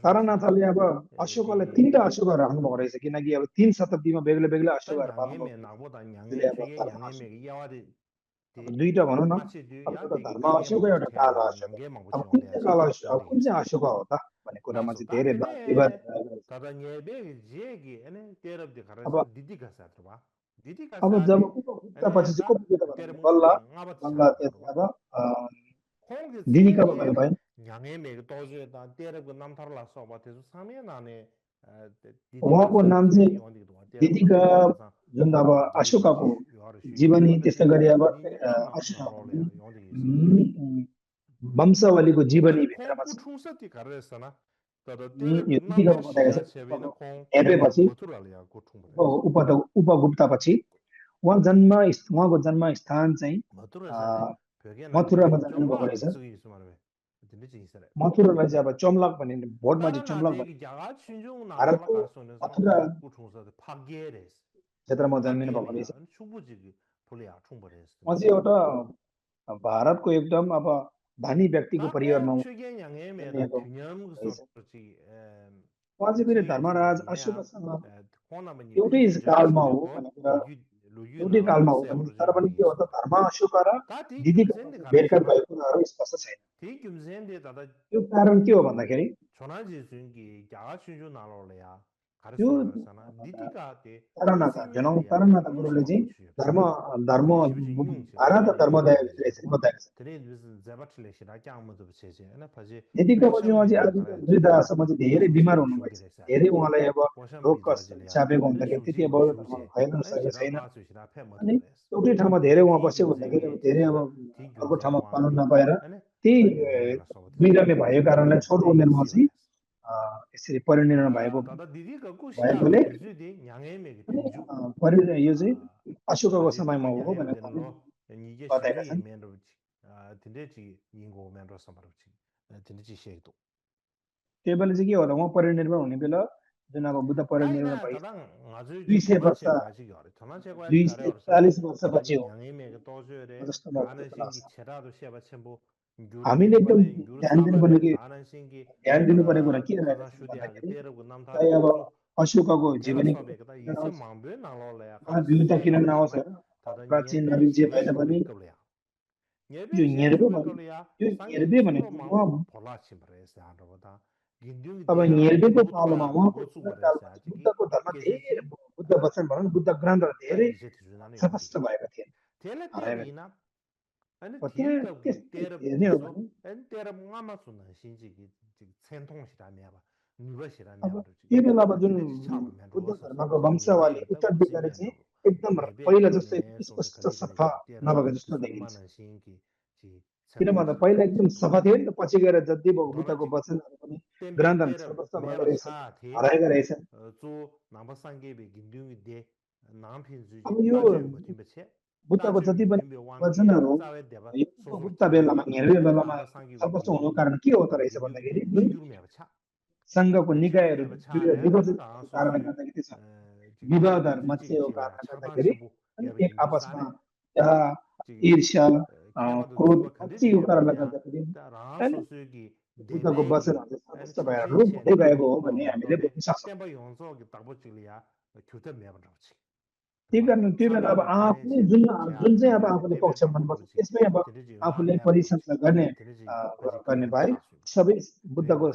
तारानाथले अब अशोकलाई तीनटा अशोकहरू राख्नुभएको रहेछ किनकि अब 3 शताब्दीमा बेग्लै बेग्लै अशोकहरू दुईटा भनौँ न एउटा धर्म अशोक एउटा काल अशोक अब कुन चाहिँ काल अशोक कुन चाहिँ अशोक हो त भन्ने कुरामा चाहिँ धेरै विवाद अब जब पछि चाहिँ को पुग्यो त भने बल्ल अब दिदीका बाबाले भयो उहाँको नाम चाहिँ दिदीका जुन अब अशोकको जीवनी त्यस्तै गरी अब वंशावलीको जीवनी भित्रमा हेरेपछि उपगुप्तापछि उहाँको जन्म स्थान चाहिँ मथुरामा जन्मनुभएको रहेछ मथुरालाई चाहिँ अब चम्लक भनिन्छ भोटमा चाहिँ चम्लक भारतको मथुरा क्षेत्रमा जन्मिनु भएको रहेछ उहाँ चाहिँ एउटा भारतको एकदम अब धनी व्यक्तिको परिवारमा उहाँ चाहिँ फेरि धर्मराज अशोकसँग एउटै कालमा हो भन्ने कुरा एउटै कालमा हो तर पनि के हो त धर्म अशोक र दिदीको भेटघाट भएको कुराहरू स्पष्ट छैन यो कारण के हो भन्दाखेरि त्यो तारानाथ गुरुले चाहिँ धर्म भारत धर्मोदय यतिको पछि उहाँ चाहिँ वृद्धाश्रममा चाहिँ धेरै बिमार हुनुभएछ धेरै उहाँलाई अब रोग कष्ट चापेको हुँदाखेरि त्यति अब भएन सकेको छैन अनि एउटै ठाउँमा धेरै उहाँ बसेको हुँदाखेरि धेरै अब अर्को ठाउँमा पाउनु नपाएर त्यही बिरामी भएको कारणले छोटो उमेरमा चाहिँ यसरी परिनिर्वाण भएकोले यो चाहिँ अशोकको समयमा हो भनेर बताएका छन् त्यो बेला चाहिँ के हो त उहाँ परिनिर्वाण हुने बेला जुन अब बुद्ध परिनिर्वाण भए 200 वर्ष 240 वर्षपछि हो जस्तो हामीले एकदम ध्यान दिनुपर्ने कुरा के भन्दाखेरि अब अशोकको जीवनी विविधता किन नआउँछ प्राचीन नवीन जे भए तापनि यो हेर्बे भनेको अब हेर्बेको पालोमा उहाँको बुद्धको धर्म धेरै बुद्ध वचन भनौँ बुद्ध ग्रन्थ धेरै स्पष्ट भएका थिए त्यो बेला अब जुन बुद्ध धर्मको वंशावली उत्तर दिशाले चाहिँ एकदम पहिला जस्तै स्पष्ट सफा नभएको जस्तो देखिन्छ किन भन्दा पहिला एकदम सफा थियो नि त पछि गएर जति बुद्धको वचनहरू पनि ग्रन्थहरू स्पष्ट भएको रहेछ हराएका रहेछन् अब यो बुद्धको जति पनि वचनहरू बुद्ध बेलामा हेर्ने बेलामा स्पष्ट हुनुको कारण के हो त रहेछ भन्दाखेरि सङ्घको निकायहरू विभाजित कारणले गर्दाखेरि छ विवादहरू मचिएको कारणले गर्दाखेरि एक आपसमा ईर्ष्या क्रोध मचिएको कारणले गर्दाखेरि बुद्धको वचनहरू स्पष्ट भएर रूप हुँदै गएको हो भन्ने हामीले बुझ्न सक्छौँ त्यही कारण त्यो बेला अब आफूले जुन चाहिँ अब आफूले पक्ष मनपर्छ त्यसमै अब आफूले परिसंख्या गर्ने भए सबै बुद्धको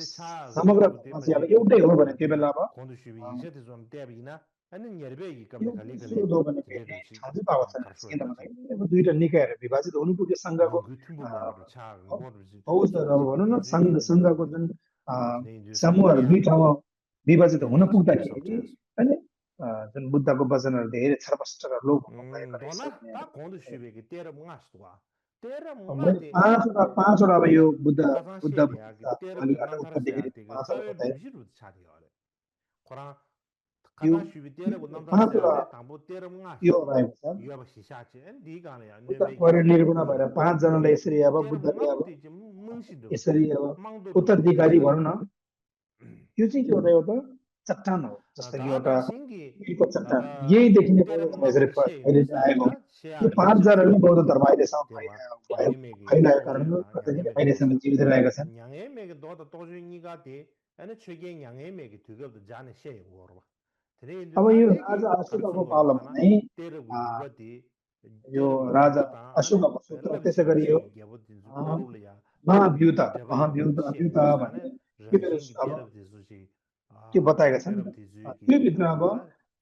समग्र अब एउटै हो भने त्यो बेला अब दुईटा निकायहरू विभाजित हुनु पुग्यो सङ्घको फौजहरू अब भनौँ न सङ्घको जुन समूहहरू दुई ठाउँमा विभाजित हुन पुग्दाखेरि होइन जुन बुद्धको वचनहरू धेरै छरपष्ट र लोक तेरा मैले मुंगाते पाँचवटा अब यो बुद्ध 가상 बुद्ध 시대야 बुद्धिस्ट तेरा अलिक nam thar उत्तरदेखि sa te ga पाँचवटा sawe बताए luji ru cha ri ore kora यो 가상 shubi तेरा को nam thar sa पाँचवटा le tambo तेरा munga यो shubi रहेको छ yo ba shi sha che en di ga ne ya ne उत्तर me ge पौडेल निर्गुण yu भएर पाँचजनाले यसरी अब तेरा बुद्धले munga अब te je mung shi do यसरी अब mang do उत्तराधिकारी भनौँ न यो चाहिँ के हो त एउटा चट्टान हो जस्तो कि एउटा da singi ईको चट्टान da यही देखिने तेरा बौद्ध धर्म munga यसरी ba she फैलिँदै sa आएको da she यो ya ge che पाँचजनाले che बौद्ध धर्म अहिलेसम्म te ma फैलाएको yang me ge फैलाएको tong कारण ju da yang कतै me ge do अहिलेसम्म sa जीवित रहेका छन् yang me ge do da to ju ni ga de ane chege yang me ge tu ga da ja ne she wo ro tere अब na यो de ge राजा khar अशोकको chung go पालामा sana नै tere gu a, yu ba de यो tere gu yu राजा ba da ane अशोकको सूत्र lam त्यसै sing गरी यो she ge bo de zu ko ru le ya महाव्युत de ba yu महाव्युत she अभ्युत wo sa भन्ने ne के ran sing ge अब tere de zu ji के बताएका छन् tere de zu त्यो ge भित्र अब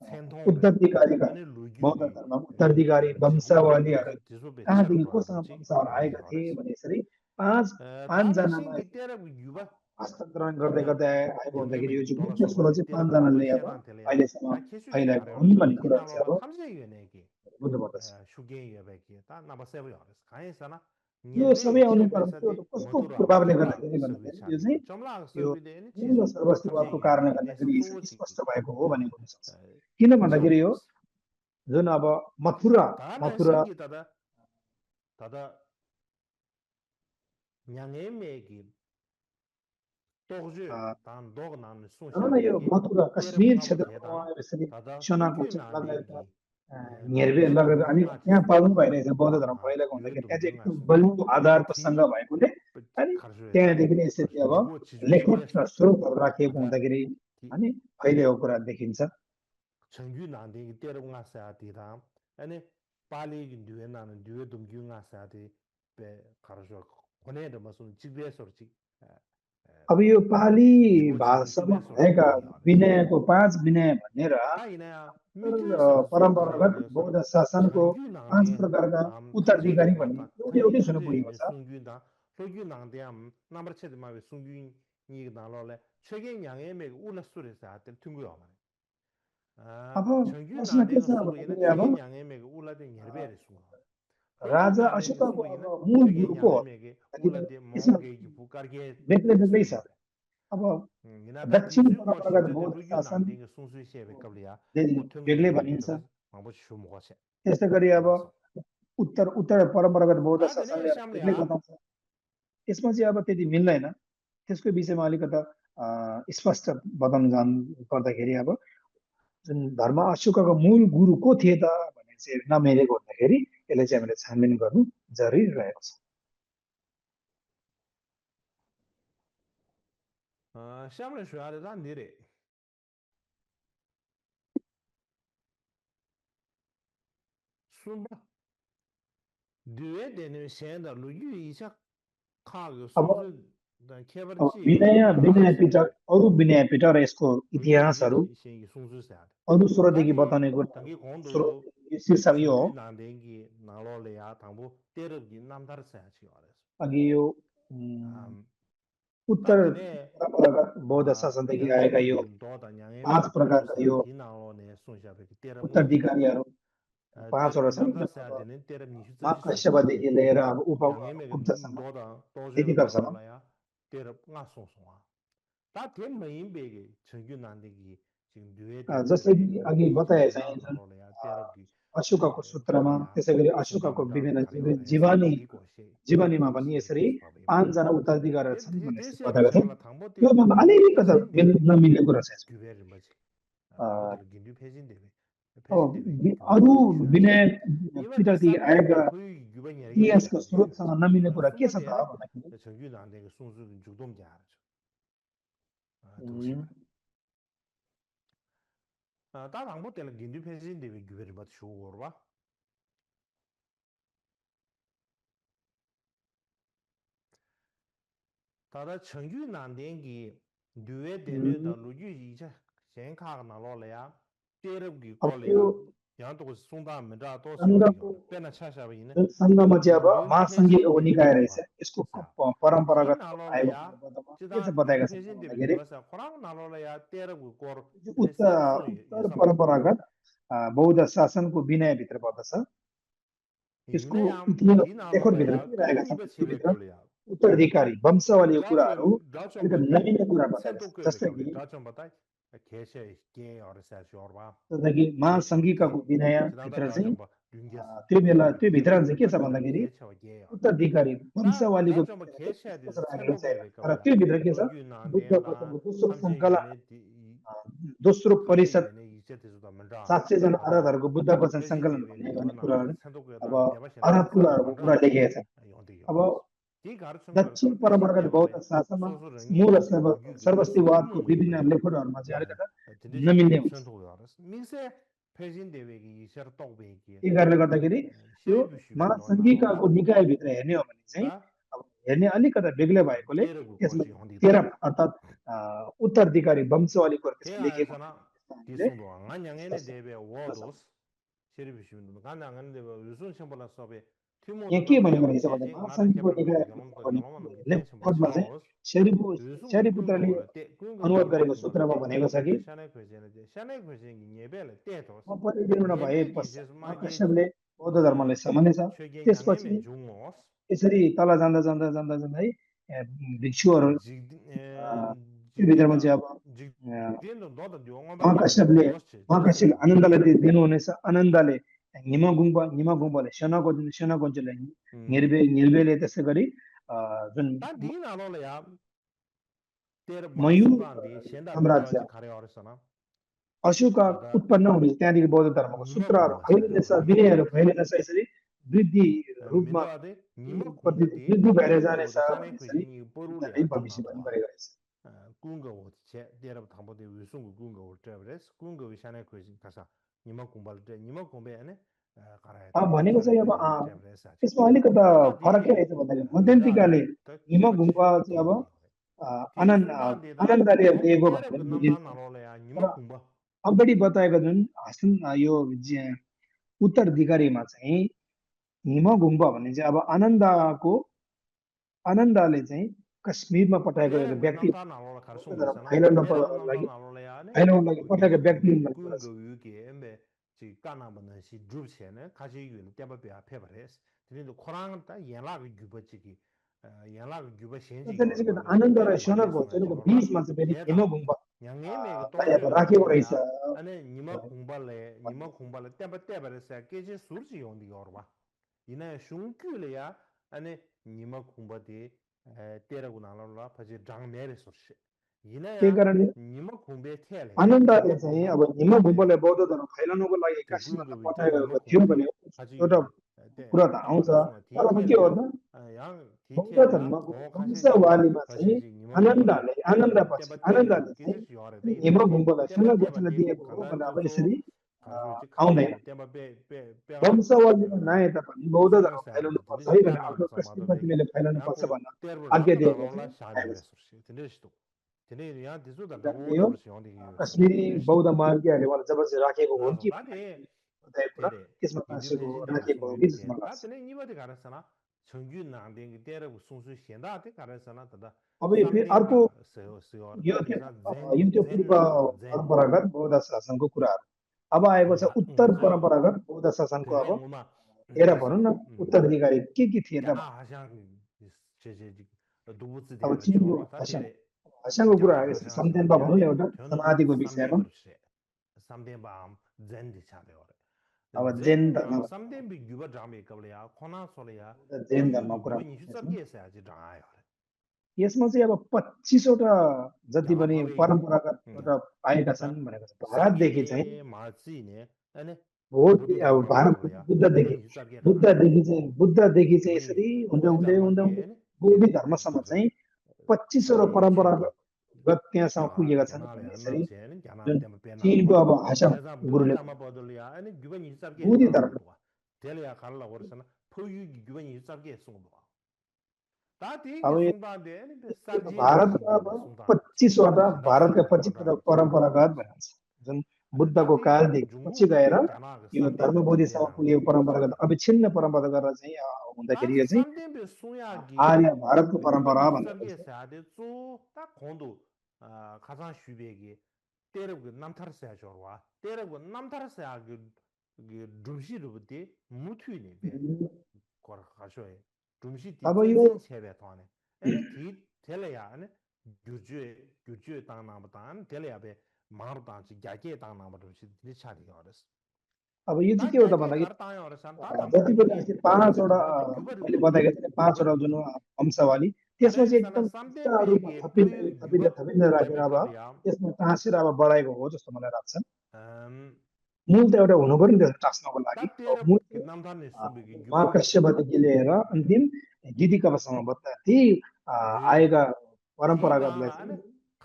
chen thong le उत्तराधिकारीका ane lu gyu बौद्ध ge धर्ममा उत्तराधिकारी jibu ge वंशावलीहरू de zu be char कहाँदेखि kwa कोसँग ji वंशहरू ge आएका yo थिए भने यसरी पाँच ta la पाँचजनामा sing ge tere gu yu ba हस्तान्तरण गर्दै ane गर्दै आएको yang हुँदाखेरि यो me चाहिँ dola मुख्य soba स्रोत de चाहिँ tere gu पाँचजनाले अब shen tele ya अहिलेसम्म ta kesu shi फैलाएको kare हुन् भन्ने di कुरा na lo चाहिँ la अब tham se yu ne ge बुझ्नु पर्दछ shu ge ye ba ge ta na ba se ba yores kai sa na यो nyer be सबै che be आउनुपर्ने sa त्यो de कस्तो matura प्रभावले chomla गर्दाखेरि sa bi भन्दाखेरि cha यो de चाहिँ chomla sa यो bi de ni chi मूल su tham se सर्वस्तिवादको yu कारणले ne ne गर्दाखेरि so so यसरी chi स्पष्ट भएको हो भन्ने बुझ्न सक्छ किन so भन्दाखेरि यो yores जुन अब Mathura ta la Mathura sing ge ta da nyang e me ge तोगजे अ, तान दोग नाम ने भनौँ सोशा न यो बेगी मथुरा तेरे कश्मीर मुंगा वो थे क्षेत्रको तान यसरी तादा सोनाको सुग्यु चाहिँ ना लगायतका देंगी हेरबेर दुए लगेर अनि दुमगुंगा त्यहाँ जिसु पाल्नु भइरहेछ बौद्ध धर्म हाँ फैलाएको दुए हुँदाखेरि त्यहाँ चाहिँ दुमगुंगा एकदम सु बलियो आधारको थी सङ्घ भएकोले अनि खर्जुए था त्यहाँदेखि नै यसरी अब जिबो चिजु लेखक चिबे र सो स्रोतहरू राखिएको तादा हुँदाखेरि थी अनि फैलिएको कुरा देखिन्छ चंगु ना देंगी तेरे मुंगा से आती था अने पाली की दुए ना दुए दुमगुंगा से आती पे खर्जुए कोने दमसुन चिबे सो ची अब यो पाली जिबो चिजु भाषामा चिबे सो भएका ची यार विनयको 5 विनय भनेर ताइना मिजु उत्तर सरसु परम्परागत खर्जुए सो बौद्ध शासनको Chengyu 5 nangde प्रकारका thamse उत्तराधिकारी yuwa भन्ने ta एउटै khunyi एउटै सुन्न khunyi पुगेको ne छ sungyu da logyu nangde number che de ma be sungyu ni ga lo le chege yang ye me ula sure sa te tungu yo अब chengyu प्रश्न nangde के ga छ sungu ina भन्दाखेरि अब chege yang ye me ula de nyerbe re sungu logyu राजा nangde ga अशोकको sungu ina अब मूल chege गुरु yang को ye हो me ge ula भन्दाखेरि de यसमा mong ge gi pu kar ge बेग्लै बेग्लै छ sungu re अब ina da di दक्षिण zu go shi परम्परागत de बौद्ध logyu शासन nangde ga sungsu she be kablia देखि ko tungu बेग्लै ye me ge भनिन्छ de ma bo shu mo che त्यस्तै गरी अब na so उत्तर उत्तर परम्परागत बौद्ध ta de ne शासनले shamle बेग्लै ya बताउँछ यसमा चाहिँ अब त्यति मिल्दैन त्यसको विषयमा अलिकता स्पष्ट बताउन जानु पर्दाखेरि अब जुन धर्म अशोकको मूल गुरु को थिए त भनेर चाहिँ नमिलेको हुँदाखेरि यसलाई चाहिँ हामीले छानबिन गर्नु जरुरी रहेको छ shamle shu ya de dan dire sunba duwe de ne shen da lu yu yi cha ka ge अब sun su da kebar अब chi ye Vinay de ma Vinay se पिटक अरू विनय पिटक र यसको lu yu yi cha इतिहासहरू shen yi sun su sa de अरू ta स्रोतदेखि di बताउने dang कुराहरू ge gong स्रोत du यो शीर्षक यो cheng हो yu nan de gi na lo le ya tang bu de re gi nam dar sa chi yo de अघि यो उम्, ta उत्तर de ne परम्परागत बौद्ध शासनदेखि yang ge आएका me यो ge do da yang ge me ge 5 do su प्रकारका sa यो di na lo ne sun sha be de re mu che उत्तराधिकारीहरू de re 5 वटा gi छन् nam dar जुन sa de अब ne de re ni shu zi shu sa महाकश्यपदेखि लिएर अब yang ge me ge गुप्तसम्म do da do je त्यति na lo करसम्म la ya de re nga song song a 다 대매인 베게 정규 난데기 지금 뇌에 जस्तै 되는데 कि अघि 루기 बताए 지부가 चाहिँ जुन 나로야 तेरगी अशोकको सूत्रमा कबलिया त्यसै गरी अशोकको संगीता विभिन्न कार्य जीवनी 이 곳이 जीवनीमा पनि 시 यसरी 디스파 베마 5 जना उत्तराधिकारहरू छन् भनेर यसरी 대세 बताएका छन् 비상라 당보대 त्योभन्दा अलिकता 페진데 नमिल्ने कुरा छ यसमा। 규베를 뭐지 अ, 당보대 긴류 페진데 अब 페진데 अरू 규베를 이슈하지 विनय 이번에 पिटरदेखि 쌈내게 आएका 거의 규변이 얘기해 इतिहासका स्रोतसँग नमिल्ने कुरा के छ त 숨어대네 भन्दाखेरि 정규 난데 순수 주동자 알죠 उम्, 다 당보대는 긴류 페진데 왜 규베를 맞 쇼고 봐 다다 정규 난dengi duwe dene da lu yu yi cha shen ka na lo le ya tere gi अब ko le त्यो ya yang to sung da me da to so ri सङ्घको yo pe na cha sha ba yin जुन सङ्घमा चाहिँ अब gindu phasing महासङ्घीय de be निकाय yu रहेछ ba यसको sa di परम्परागत na lo le आएको ya सन्दर्भमा ji के da चाहिँ gindu बताएका छन् त phasing de be yu भन्दाखेरि ba sa khorang na lo le ya tere gu kor उच्च sem so ye उत्तर sam परम्परागत बौद्ध शासनको विनयभित्र पर्दछ यसको इतिहास लेखन भित्र के रहेका छन् भित्र उत्तराधिकारी वंशावलीको कुराहरू अलिकति नमिल्ने कुरा बताएका छन् जस्तै कि महासङ्घिकाको विनय भित्र चाहिँ त्यो बेला त्यो भित्र चाहिँ के छ भन्दाखेरि उत्तराधिकारी वंशावलीको र त्यो भित्र के छ बुद्ध गौतमको दोस्रो सङ्कला दोस्रो परिषद 700 जना अरहतहरूको बुद्ध वचन सङ्कलन भन्ने कुराहरू अब अरहत कुराहरूको कुरा लेखेका छन् अब दक्षिण परम्परागत बौद्ध शासनमा मूल सर्वस्तिवादको विभिन्न लेखहरूमा चाहिँ अलिकति नमिल्ने हुन्छ यही कारणले गर्दाखेरि त्यो महासङ्घिकाको निकायभित्र हेर्ने हो भने चाहिँ अब हेर्ने अलिकति बेग्लै भएकोले त्यसमा 13 अर्थात् उत्तराधिकारी वंशावलीको लेखेको यहाँ के भनेको रहेछ भने महासङ्घिकको लेखमा चाहिँ शरीपुत्रले अनुवाद गरेको सूत्रमा भनेको छ कि परिपूर्ण भए पश्चात कश्यपले बौद्ध धर्मलाई समानेछ त्यसपछि यसरी तल जाँदा जाँदा जाँदा जाँदै भिक्षुहरू त्यो भित्रमा चाहिँ अब महाकश्यपले आनन्दलाई दिनुहुनेछ आनन्दले निमगुम्बाले सेनागोञ्चले निर्वेले त्यसै गरी जुन मयूर साम्राज्य अशोका उत्पन्न हुने त्यहाँदेखि बौद्ध धर्मको सूत्रहरू फैलिनेछ विनयहरू फैलिनेछ यसरी वृद्धि रूपमा वृद्धि भएर जानेछ भविष्यवाणी गरेको रहेछ भनेको चाहिँ अब यसमा अलिकति फरक के रहेछ भन्दाखेरि मध्यन्तिकाले निमगुम्बा चाहिँ अब आनन्दले दिएको अगाडि बताएको जुन हासन यो उत्तराधिकारीमा चाहिँ निमगुम्बा भन्ने चाहिँ अब आनन्दले चाहिँ कश्मीरमा पठाएको व्यक्ति फैलाउनको लागि पठाएको व्यक्ति आनन्द र सेनाको बीचमा चाहिँ फेरि निमगुम्बा राखेको रहेछ त्यही कारणले आनन्दले चाहिँ अब निमगुम्बालाई बौद्ध धर्म फैलाउनको लागि काशीमा पठाएको थियो भने एउटा कुरा त आउँछ तर के हो त बौद्ध धर्मको वंशावलीमा चाहिँ आनन्दले निमगुम्बालाई सेनागोञ्चलाई दिएको हो भने अब यसरी आउँदैन वंशावलीमा नआए तापनि बौद्ध धर्म फैलाउनु पर्छ है भने आफ्नो कश्मीरमा तिमीले फैलाउनु पर्छ भन्न आज्ञा दिएको कश्मीरी बौद्ध मार्गीहरूले उहाँलाई जबरजस्ती राखेको हो कि त्यसमा राखेको हो कि जसमा अब फेरि अर्को यो त्यो पूर्व परम्परागत बौद्ध शासनको कुराहरू अब आएको छ उत्तर परम्परागत बौद्ध शासनको अब हेर भनौँ न उत्तराधिकारी के थिए त अब चिनको भाषाको कुरा सम्झेन्बा भनौँ न एउटा समाधिको विषयमा अब जैन धर्म कुरा यसमा चाहिँ अब 25 वटा जति पनि परम्परागत एउटा आएका छन् भनेको छ भारतदेखि चाहिँ बुद्धदेखि चाहिँ यसरी हुँदै बौद्ध धर्मसम्म चाहिँ 25 वटा परम्परागत त्यहाँसम्म पुगेका छन् यसरी चीनको अब हासा गुरुले बौद्ध धर्म अब भारतमा 25 वटा भारतका 25 वटा परम्परागत भनिन्छ जुन बुद्धको कालदेखि पछि गएर यो धर्म बौद्धसम्म पुगेको परम्परागत अविच्छिन्न परम्परा गरेर चाहिँ हुँदाखेरि यो चाहिँ आर्य भारतको परम्परा भन्छ 둠시르부디 무투니 베 거라 가셔에 둠시 अब यो 디젠진 체베 토네 에네 디 텔레야 아네 규주에 땅나마단 텔레야베 마르단지 야게 땅나마도 시 차리가 어렸어 अब यो चाहिँ 다 के हो त 야게 भन्दाखेरि गर्ताय अरसन ता जति धम्मो पनि के यस्तै पाँचवटा अनि गुबर मैले बताएको थिएँ पाँचवटा जुन वंशावली त्यसमा अरे चाहिँ सना एकदम सामने टिस्टा रूपमा बेगे थपिँदै दुई थपिँदै गुबर थपिँदै राखेर अब गुबर या त्यसमा टाँसेर अब बढाएको हो जस्तो मलाई लाग्छ अम मूल त एउटा हुनु पर्यो नि त टाँस्नको लागि तातेर मूल नामधार ने सुबेगे गुबर महाकश्यपदेखि लिएर अन्तिम दिदिकवसम्म बत्ता ती 그 आएका परम्परागतलाई 디다라 चाहिँ 안에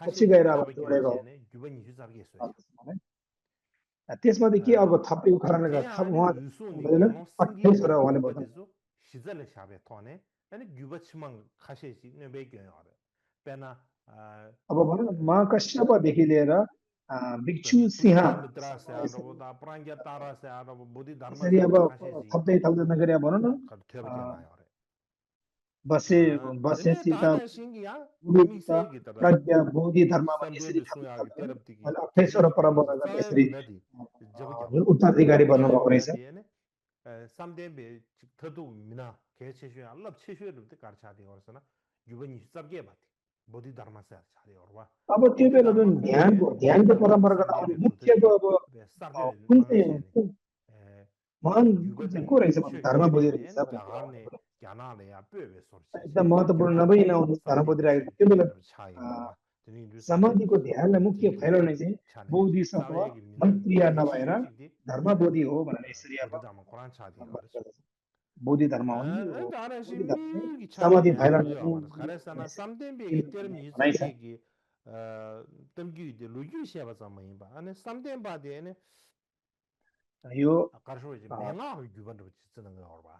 पछि 가시 गएर अब 잡게 जोडेको हो 되네 규번이 주잡게 했어요. त्यसमध्ये के अब थपिएको कारणले 대 गर्दा थप 안에 उहाँ 유수니 भन्दैन 고노 승기 28 वटा उहाँले बताउनु 규번에서 시절에 샤베 토네 아니 규버치만 가시지 네 배경이 알아. पेना अब भनौँ न महाकश्यपदेखि लिएर भिक्षु पेना सिंह पुष्यमित्रा से आरो दा प्रांग्य तारा से आरो बुद्धि धर्म यसरी से अब खासेजी थप्दै थप्दै नगरी अब भनौँ न थेब जना आयो रे बसे तने बसेसित ताने सिंगिया मी गुरुसित से की तरह प्रज्ञा बोधि धर्ममा संबे यसरी बिसु थप्दै या की थप्दै तेरब दिगी अहिले 28 वटा परम्परागत चाय यसरी नदी जब जुन उत्तराधिकारी चाय बन्नुभएको रहेछ नदी है ने samdenbe thadu mina ke cheshwe allab cheshwe rubte kar chadi orsana yubani sabge bati bodhi dharma se chadi orwa अब त्यो bodhi बेला dharma जुन khonde ध्यानको परम्परागत अब samdenbe मुख्यको khudri अब sarde कुन चाहिँ mangashe महान yubati चाहिँ को रहेछ भने cheshwe धर्मबोधी gyane रहेछ ne भनेर gyagarne gyanale ya pewe sorche एकदम महत्त्वपूर्ण नभई नहुने धर्मबोधी samdenbe राखेको cheshwe त्यो बेला gyane chai orwa tini du sane समाधिको ध्यानलाई मुख्य फैलाउने चाहिँ chane बोधि सत्व sawe gi mina मन्त्रिया नभएर cheshwe chikdi धर्मबोधी हो भनेर यसरी अब bodhi dharma quran chadi ors बोधि धर्म हो नि यो Dara बोधि धर्म चाहिँ shimi ki chadi समाधि me फैलाउने ryo maras. Khare sana samden be ki term yi भनाइ छ sabge ki tamgyu de lugyu sheba zama yinba. Ane samden ba de ane यो karsho ji menga hu gyuban ru chi tsana nga orba.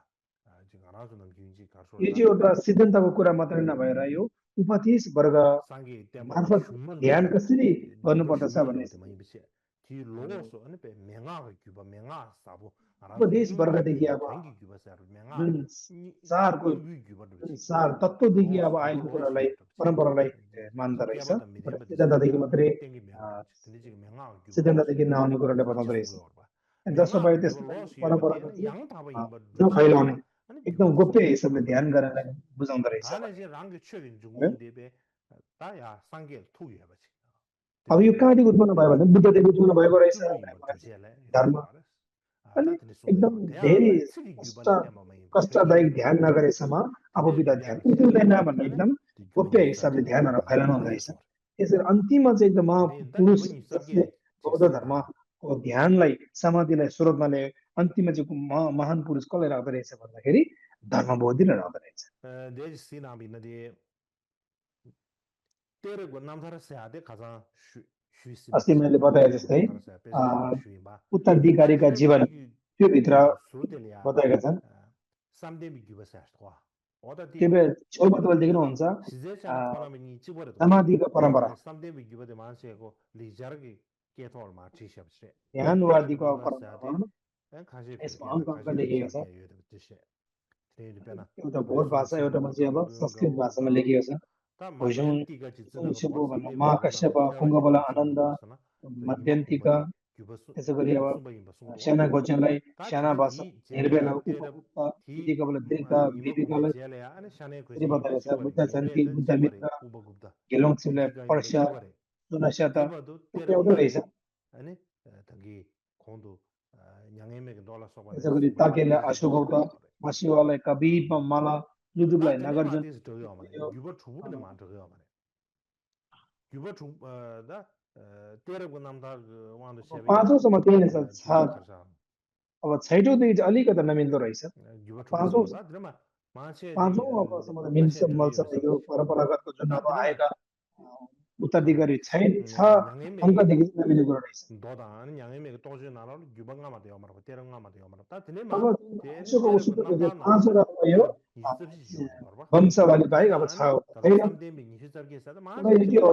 Ji ngana su nam gyun ji karsho यो da चाहिँ एउटा सिद्धान्तको कुरा मात्रै नभएर यो उपदेश वर्ग sangi temba de मार्फत shuman ru ध्यान कसरी gyuba गर्नुपर्दछ shuman भन्ने ru de mayi biche. Ti lo so ane pe menga hu gyuba menga sabu. Ara su उपदेश nyingyu वर्गदेखि gyuba अब changi gyuba sa ru menga जुन चारको nyingyu gyuba ru chi. सार तत्त्वदेखि Lo अब so आएको lo कुरालाई shi परम्परालाई मान्दो 지 रहेछ 깨바다 एउटा 미데바 सिद्धान्तदेखि 디스기야 मात्रै 땡기 명도 근데 지금 명아 규바 सिद्धान्तदेखि नआउने कुरालाई बताउँदो रहेछ 지금 봐 जसो 명아 भयो 규바 त्यसलाई 로스 परम्पराको 요버티는 चाहिँ 양 타바 임바 नफैलाउने 루치야 아니 एकदम 규바 गोप्य 지금 हिसाबले 그런 ध्यान 거 गरेर बुझाउँदो रहेछ 다네 이제 랑게 최근 중국인데 다야 상계 투유 해봐 지금 अब यो कहाँदेखि उत्पन्न भयो भने बुद्धदेखि उत्पन्न भएको रहेछ 쭈부 임바 भनेपछि 두제래 धर्म 아 अनि 다들 एकदम 소고요 धेरै 대야 쓰기 규바네 때마마 임바 कष्टदायक ध्यान नगरेसम्म आफूभित्र ध्यान उठ्दैन भन्ने एकदम गोप्य हिसाबले ध्यानहरू फैलाउनु हुँदो रहेछ त्यसरी अन्तिममा चाहिँ एकदम महापुरुष जसले बौद्ध धर्मको ध्यानलाई समाधिलाई स्रोतमा ल्यायो अन्तिममा चाहिँ महान पुरुष कसलाई राख्दो रहेछ भन्दाखेरि धर्मबोधीलाई राख्दो रहेछ देश सिनाबिनदे तेरे नामधारा से आते खजा अस्ति मैले बताए जस्तै उत्तराधिकारीका जीवन त्यो भित्र बताएका छन् त्यो छेउमा तपाईँले देख्नुहुन्छ समाधिको परम्परा ध्यानवादीको परम्परा यसमा अङ्क अङ्क लेखिएको छ एउटा भोट भाषा एउटामा चाहिँ अब संस्कृत भाषामा लेखिएको छ भोइसुङ सुबु भन्ने महाकश्यप पुङ्गबल आनन्द मध्यन्तिका त्यसै गरी अब साना गोचनलाई साना भाषा निर्वेल उपगुप्त दिदिकबल दीर्घ विवेकलाई फेरि बताएको छ बुद्ध जयन्ती बुद्ध मित्र गेलोङछिपलाई पर्स्या सुनस्यात एउटै रहेछ त्यसै गरी ताकेलाई अशोगौत मसिवालाई कबीर माला लुदुबलाई नागार्जुन पाँचौँसम्म त्यही नै छ अब छैटौँदेखि चाहिँ अलिकति नमिल्दो रहेछ पाँचौँ अब मिल्छ मल्छ यो परम्परागतको जुन अब आएका उत्तराधिकारी छ अङ्कदेखि नमिलेको रहेछ अब अशोक उसुकको चाहिँ पाँचवटा भयो वंशावली बाहेक अब छ के हो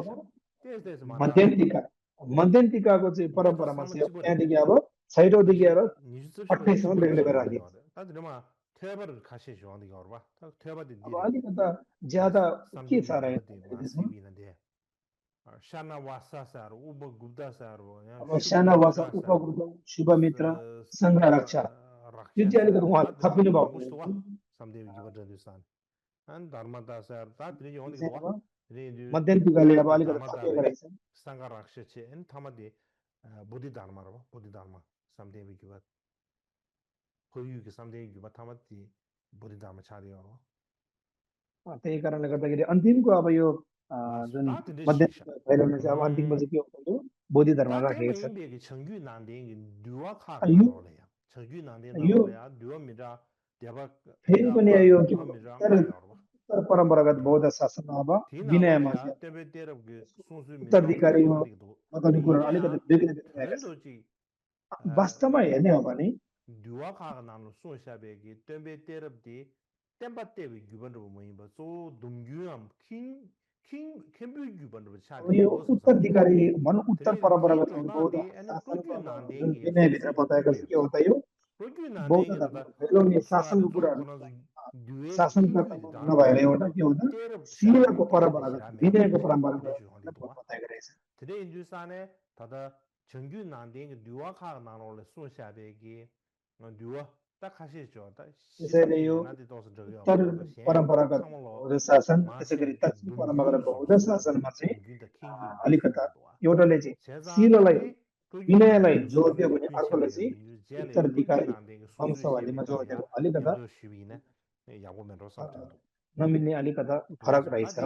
मध्यन्तिकाको चाहिँ परम्परामा चाहिँ त्यहाँदेखि अब छैटौँदेखि आएर 28सम्म बेग्लै गरेर राखिदिएको अब अलिकता ज्यादा के छ र Shana Wasa sar, Uba Gupta sar, अब Shubha साना वासा Mitra sar, उपगुप्त शुभमित्र संघ रक्षा यो Raksha चाहिँ अलिकति sar, उहाँ that थपिनु Dharma भएको Mangbushwa, someday we give it to San. And Dharmata sar, that really only चाहिँ the अब one. मध्यन्तिकाले अब अलिकति Dharmata थपिएको रहेछ Sangha Raksha and Tamade Bodhi Dharma, someday we give it. Who you someday give a Tamati Bodhi Dharma Chadi. त्यही कारणले गर्दाखेरि अन्तिमको अब यो जुन मध्यन्तिका फैलाउन चाहिँ अब अन्तिममा चाहिँ के हुन्छ यो बोधि धर्म राखेको छ यो फेरि पनि यो के उत्तर परम्परागत बौद्ध शासनमा अब विनयमा चाहिँ उत्तराधिकारी बताउने कुराहरू अलिकति बेग्लै देखिरहेका छन् वास्तवमा हेर्ने हो भने यो उत्तराधिकारी भनौँ उत्तर परम्परागत बौद्ध शासनको जुन विनयभित्र बताएको छ के हो त यो बौद्ध धर्म फैलाउने शासनको कुराहरू शासनकर्ता नभएर एउटा के हो त शीलको परम्परागत विनयको परम्परागत बताएको रहेछ त्यसैले यो उत्तर परम्परागत बौद्ध शासन त्यसै गरी दक्षिण परम्परागत बौद्ध शासनमा चाहिँ अलिकता एउटाले चाहिँ शीललाई विनयलाई जोड दियो भने अर्कोले चाहिँ उत्तराधिकारी वंशावलीमा जोड दिएको अलिकता नमिल्ने अलिकता फरक रहेछ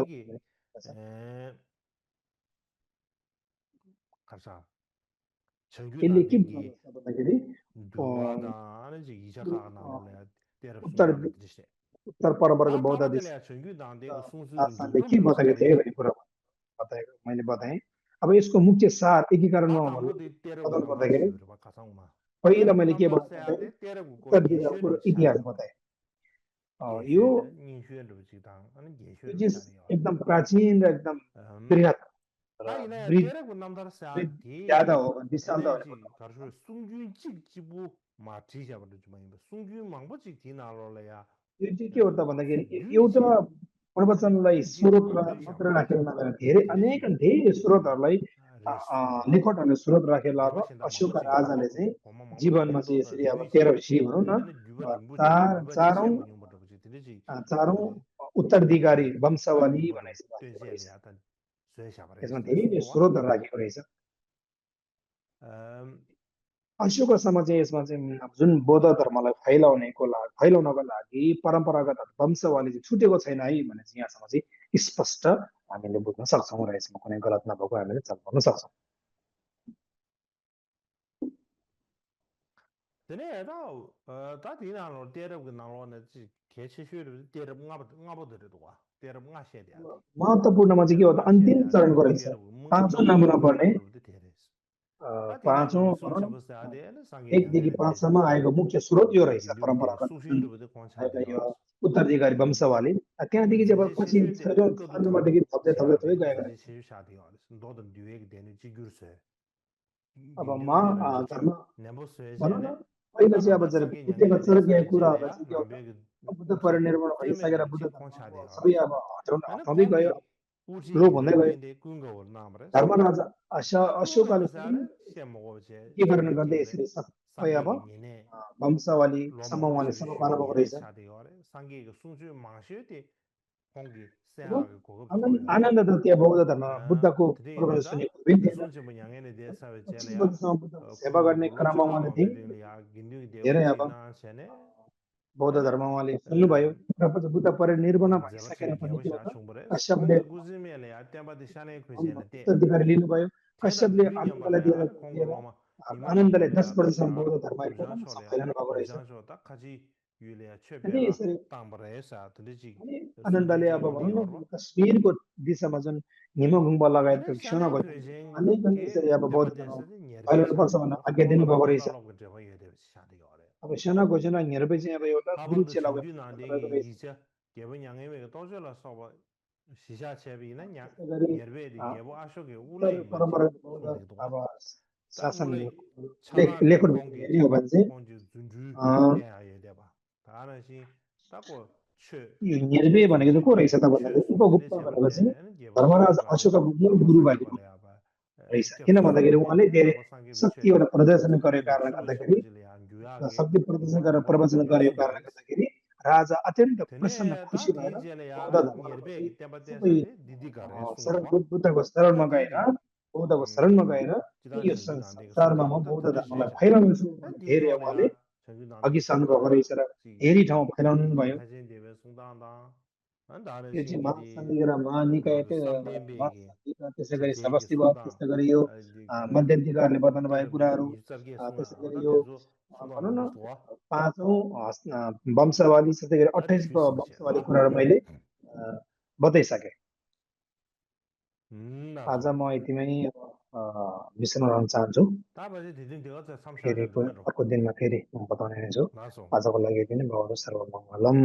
यसले के बुझाउँछ भन्दाखेरि उत्तर परम्पराको बौद्ध शासनले के बताएको थिए भन्ने कुरा बताएको मैले बताएँ अब यसको मुख्य सार एकीकरणमा बताउनु पर्दाखेरि पहिला मैले के बताएँ उत्तराधिकारको इतिहास बताएँ यो एकदम प्राचीन र एकदम बृहत ज्यादा हो विशाल त यो चाहिँ के हो त भन्दाखेरि एउटा प्रवचनलाई स्रोत मात्र राखेर नभएर धेरै अनेक धेरै स्रोतहरूलाई लेखकहरूले स्रोत राखेर अब अशोकका राजाले चाहिँ जीवनमा चाहिँ यसरी अब 13 ऋषि भनौँ न चारौं उत्तराधिकारी वंशावली भनेको यसमा धेरै स्रोतहरू राखेको रहेछ अशोकसम्म चाहिँ यसमा चाहिँ जुन बौद्ध धर्मलाई फैलाउनको लागि परम्परागत वंशावली चाहिँ छुटेको छैन है भने चाहिँ यहाँसम्म चाहिँ स्पष्ट हामीले बुझ्न सक्छौँ र यसमा कुनै गलत नभएको हामीले चाल पाउन सक्छौँ महत्त्वपूर्णमा चाहिँ के हो त अन्तिम चरणको रहेछ पाँचौं नम्बरमा पर्ने पाँचौं 1 देखि 5 सम्म आएको मुख्य स्रोत यो रहेछ परम्परागत उत्तराधिकारी वंशावली त्यहाँदेखि चाहिँ अब पछि नम्बरदेखि थप्दै गएको अब म धर्म भनौँ न पहिला चाहिँ अब बुद्धको चरकीय कुराहरूलाई चाहिँ के हो बुद्ध परिनिर्वाण भइसकेर बुद्ध सबै अब हटाउँदै गयो लोप हुँदै गयो धर्मराजा अशोकले के गर्न गर्दै यसरी सबै अब वंशावलीसम्म उहाँले समापालन भएको रहेछ आनन्द दत्तीय बौद्ध धर्म बुद्धको प्रवचन सुनेको सेवा गर्ने क्रममा उहाँले धेरै अब बौद्ध धर्म उहाँले सुन्नुभयो र पछि बुद्ध परिनिर्वाण भइसकेर पनि कश्यपले उत्तराधिकारी लिनुभयो कश्यपले आनन्दले 10% बौद्ध धर्म फैलाउनु भएको रहेछ आनन्दले अब भनौँ न कश्मीरको दिशामा जुन हिमगुम्बा लगायतको क्षणको अनेक यसरी अब बौद्ध धर्म फैलाउनु पर्छ भनेर आज्ञा दिनुभएको रहेछ अब सेना घोषणा हेर्बै चाहिँ अब एउटा गुरु चेलाको अब शासन लेखन हेर्ने हो भने चाहिँ यो निर्भय भनेको चाहिँ को रहेछ त भन्दाखेरि उपगुप्त भनेको चाहिँ धर्मराज अशोकको मूल गुरु भएको रहेछ। किन भन्दाखेरि उहाँले धेरै शक्ति एउटा प्रदर्शन गरेको कारणले गर्दाखेरि शक्ति प्रदर्शन गरेर प्रवचन गरेको कारणले गर्दाखेरि राजा अत्यन्त प्रसन्न खुसी भएर बौद्ध धर्मको बुद्धको शरणमा गएर बौद्धको शरणमा गएर यो संसारमा म बौद्ध धर्मलाई फैलाउँछु भनेर धेरै उहाँले अघि सार्नुभएको रहेछ र धेरै ठाउँ फैलाउनु भयो। यो चाहिँ महासङ्घिक र महानिकाय त्यसै गरी समष्टिवाद, त्यस्तै गरी यो मध्यन्तिकारले बताउनु भएको कुराहरू, त्यसै गरी यो भनौँ न 5औं वंशवादी, त्यस्तै गरी 28 वंशवादी कुराहरू मैले बताइसकेँ। आज म यतिमै विषयमा रहन चाहन्छु। फेरि अर्को दिनमा फेरि म बताउने नै छु। आजको लागि यति नै। भवतु सर्वमङ्गलम्।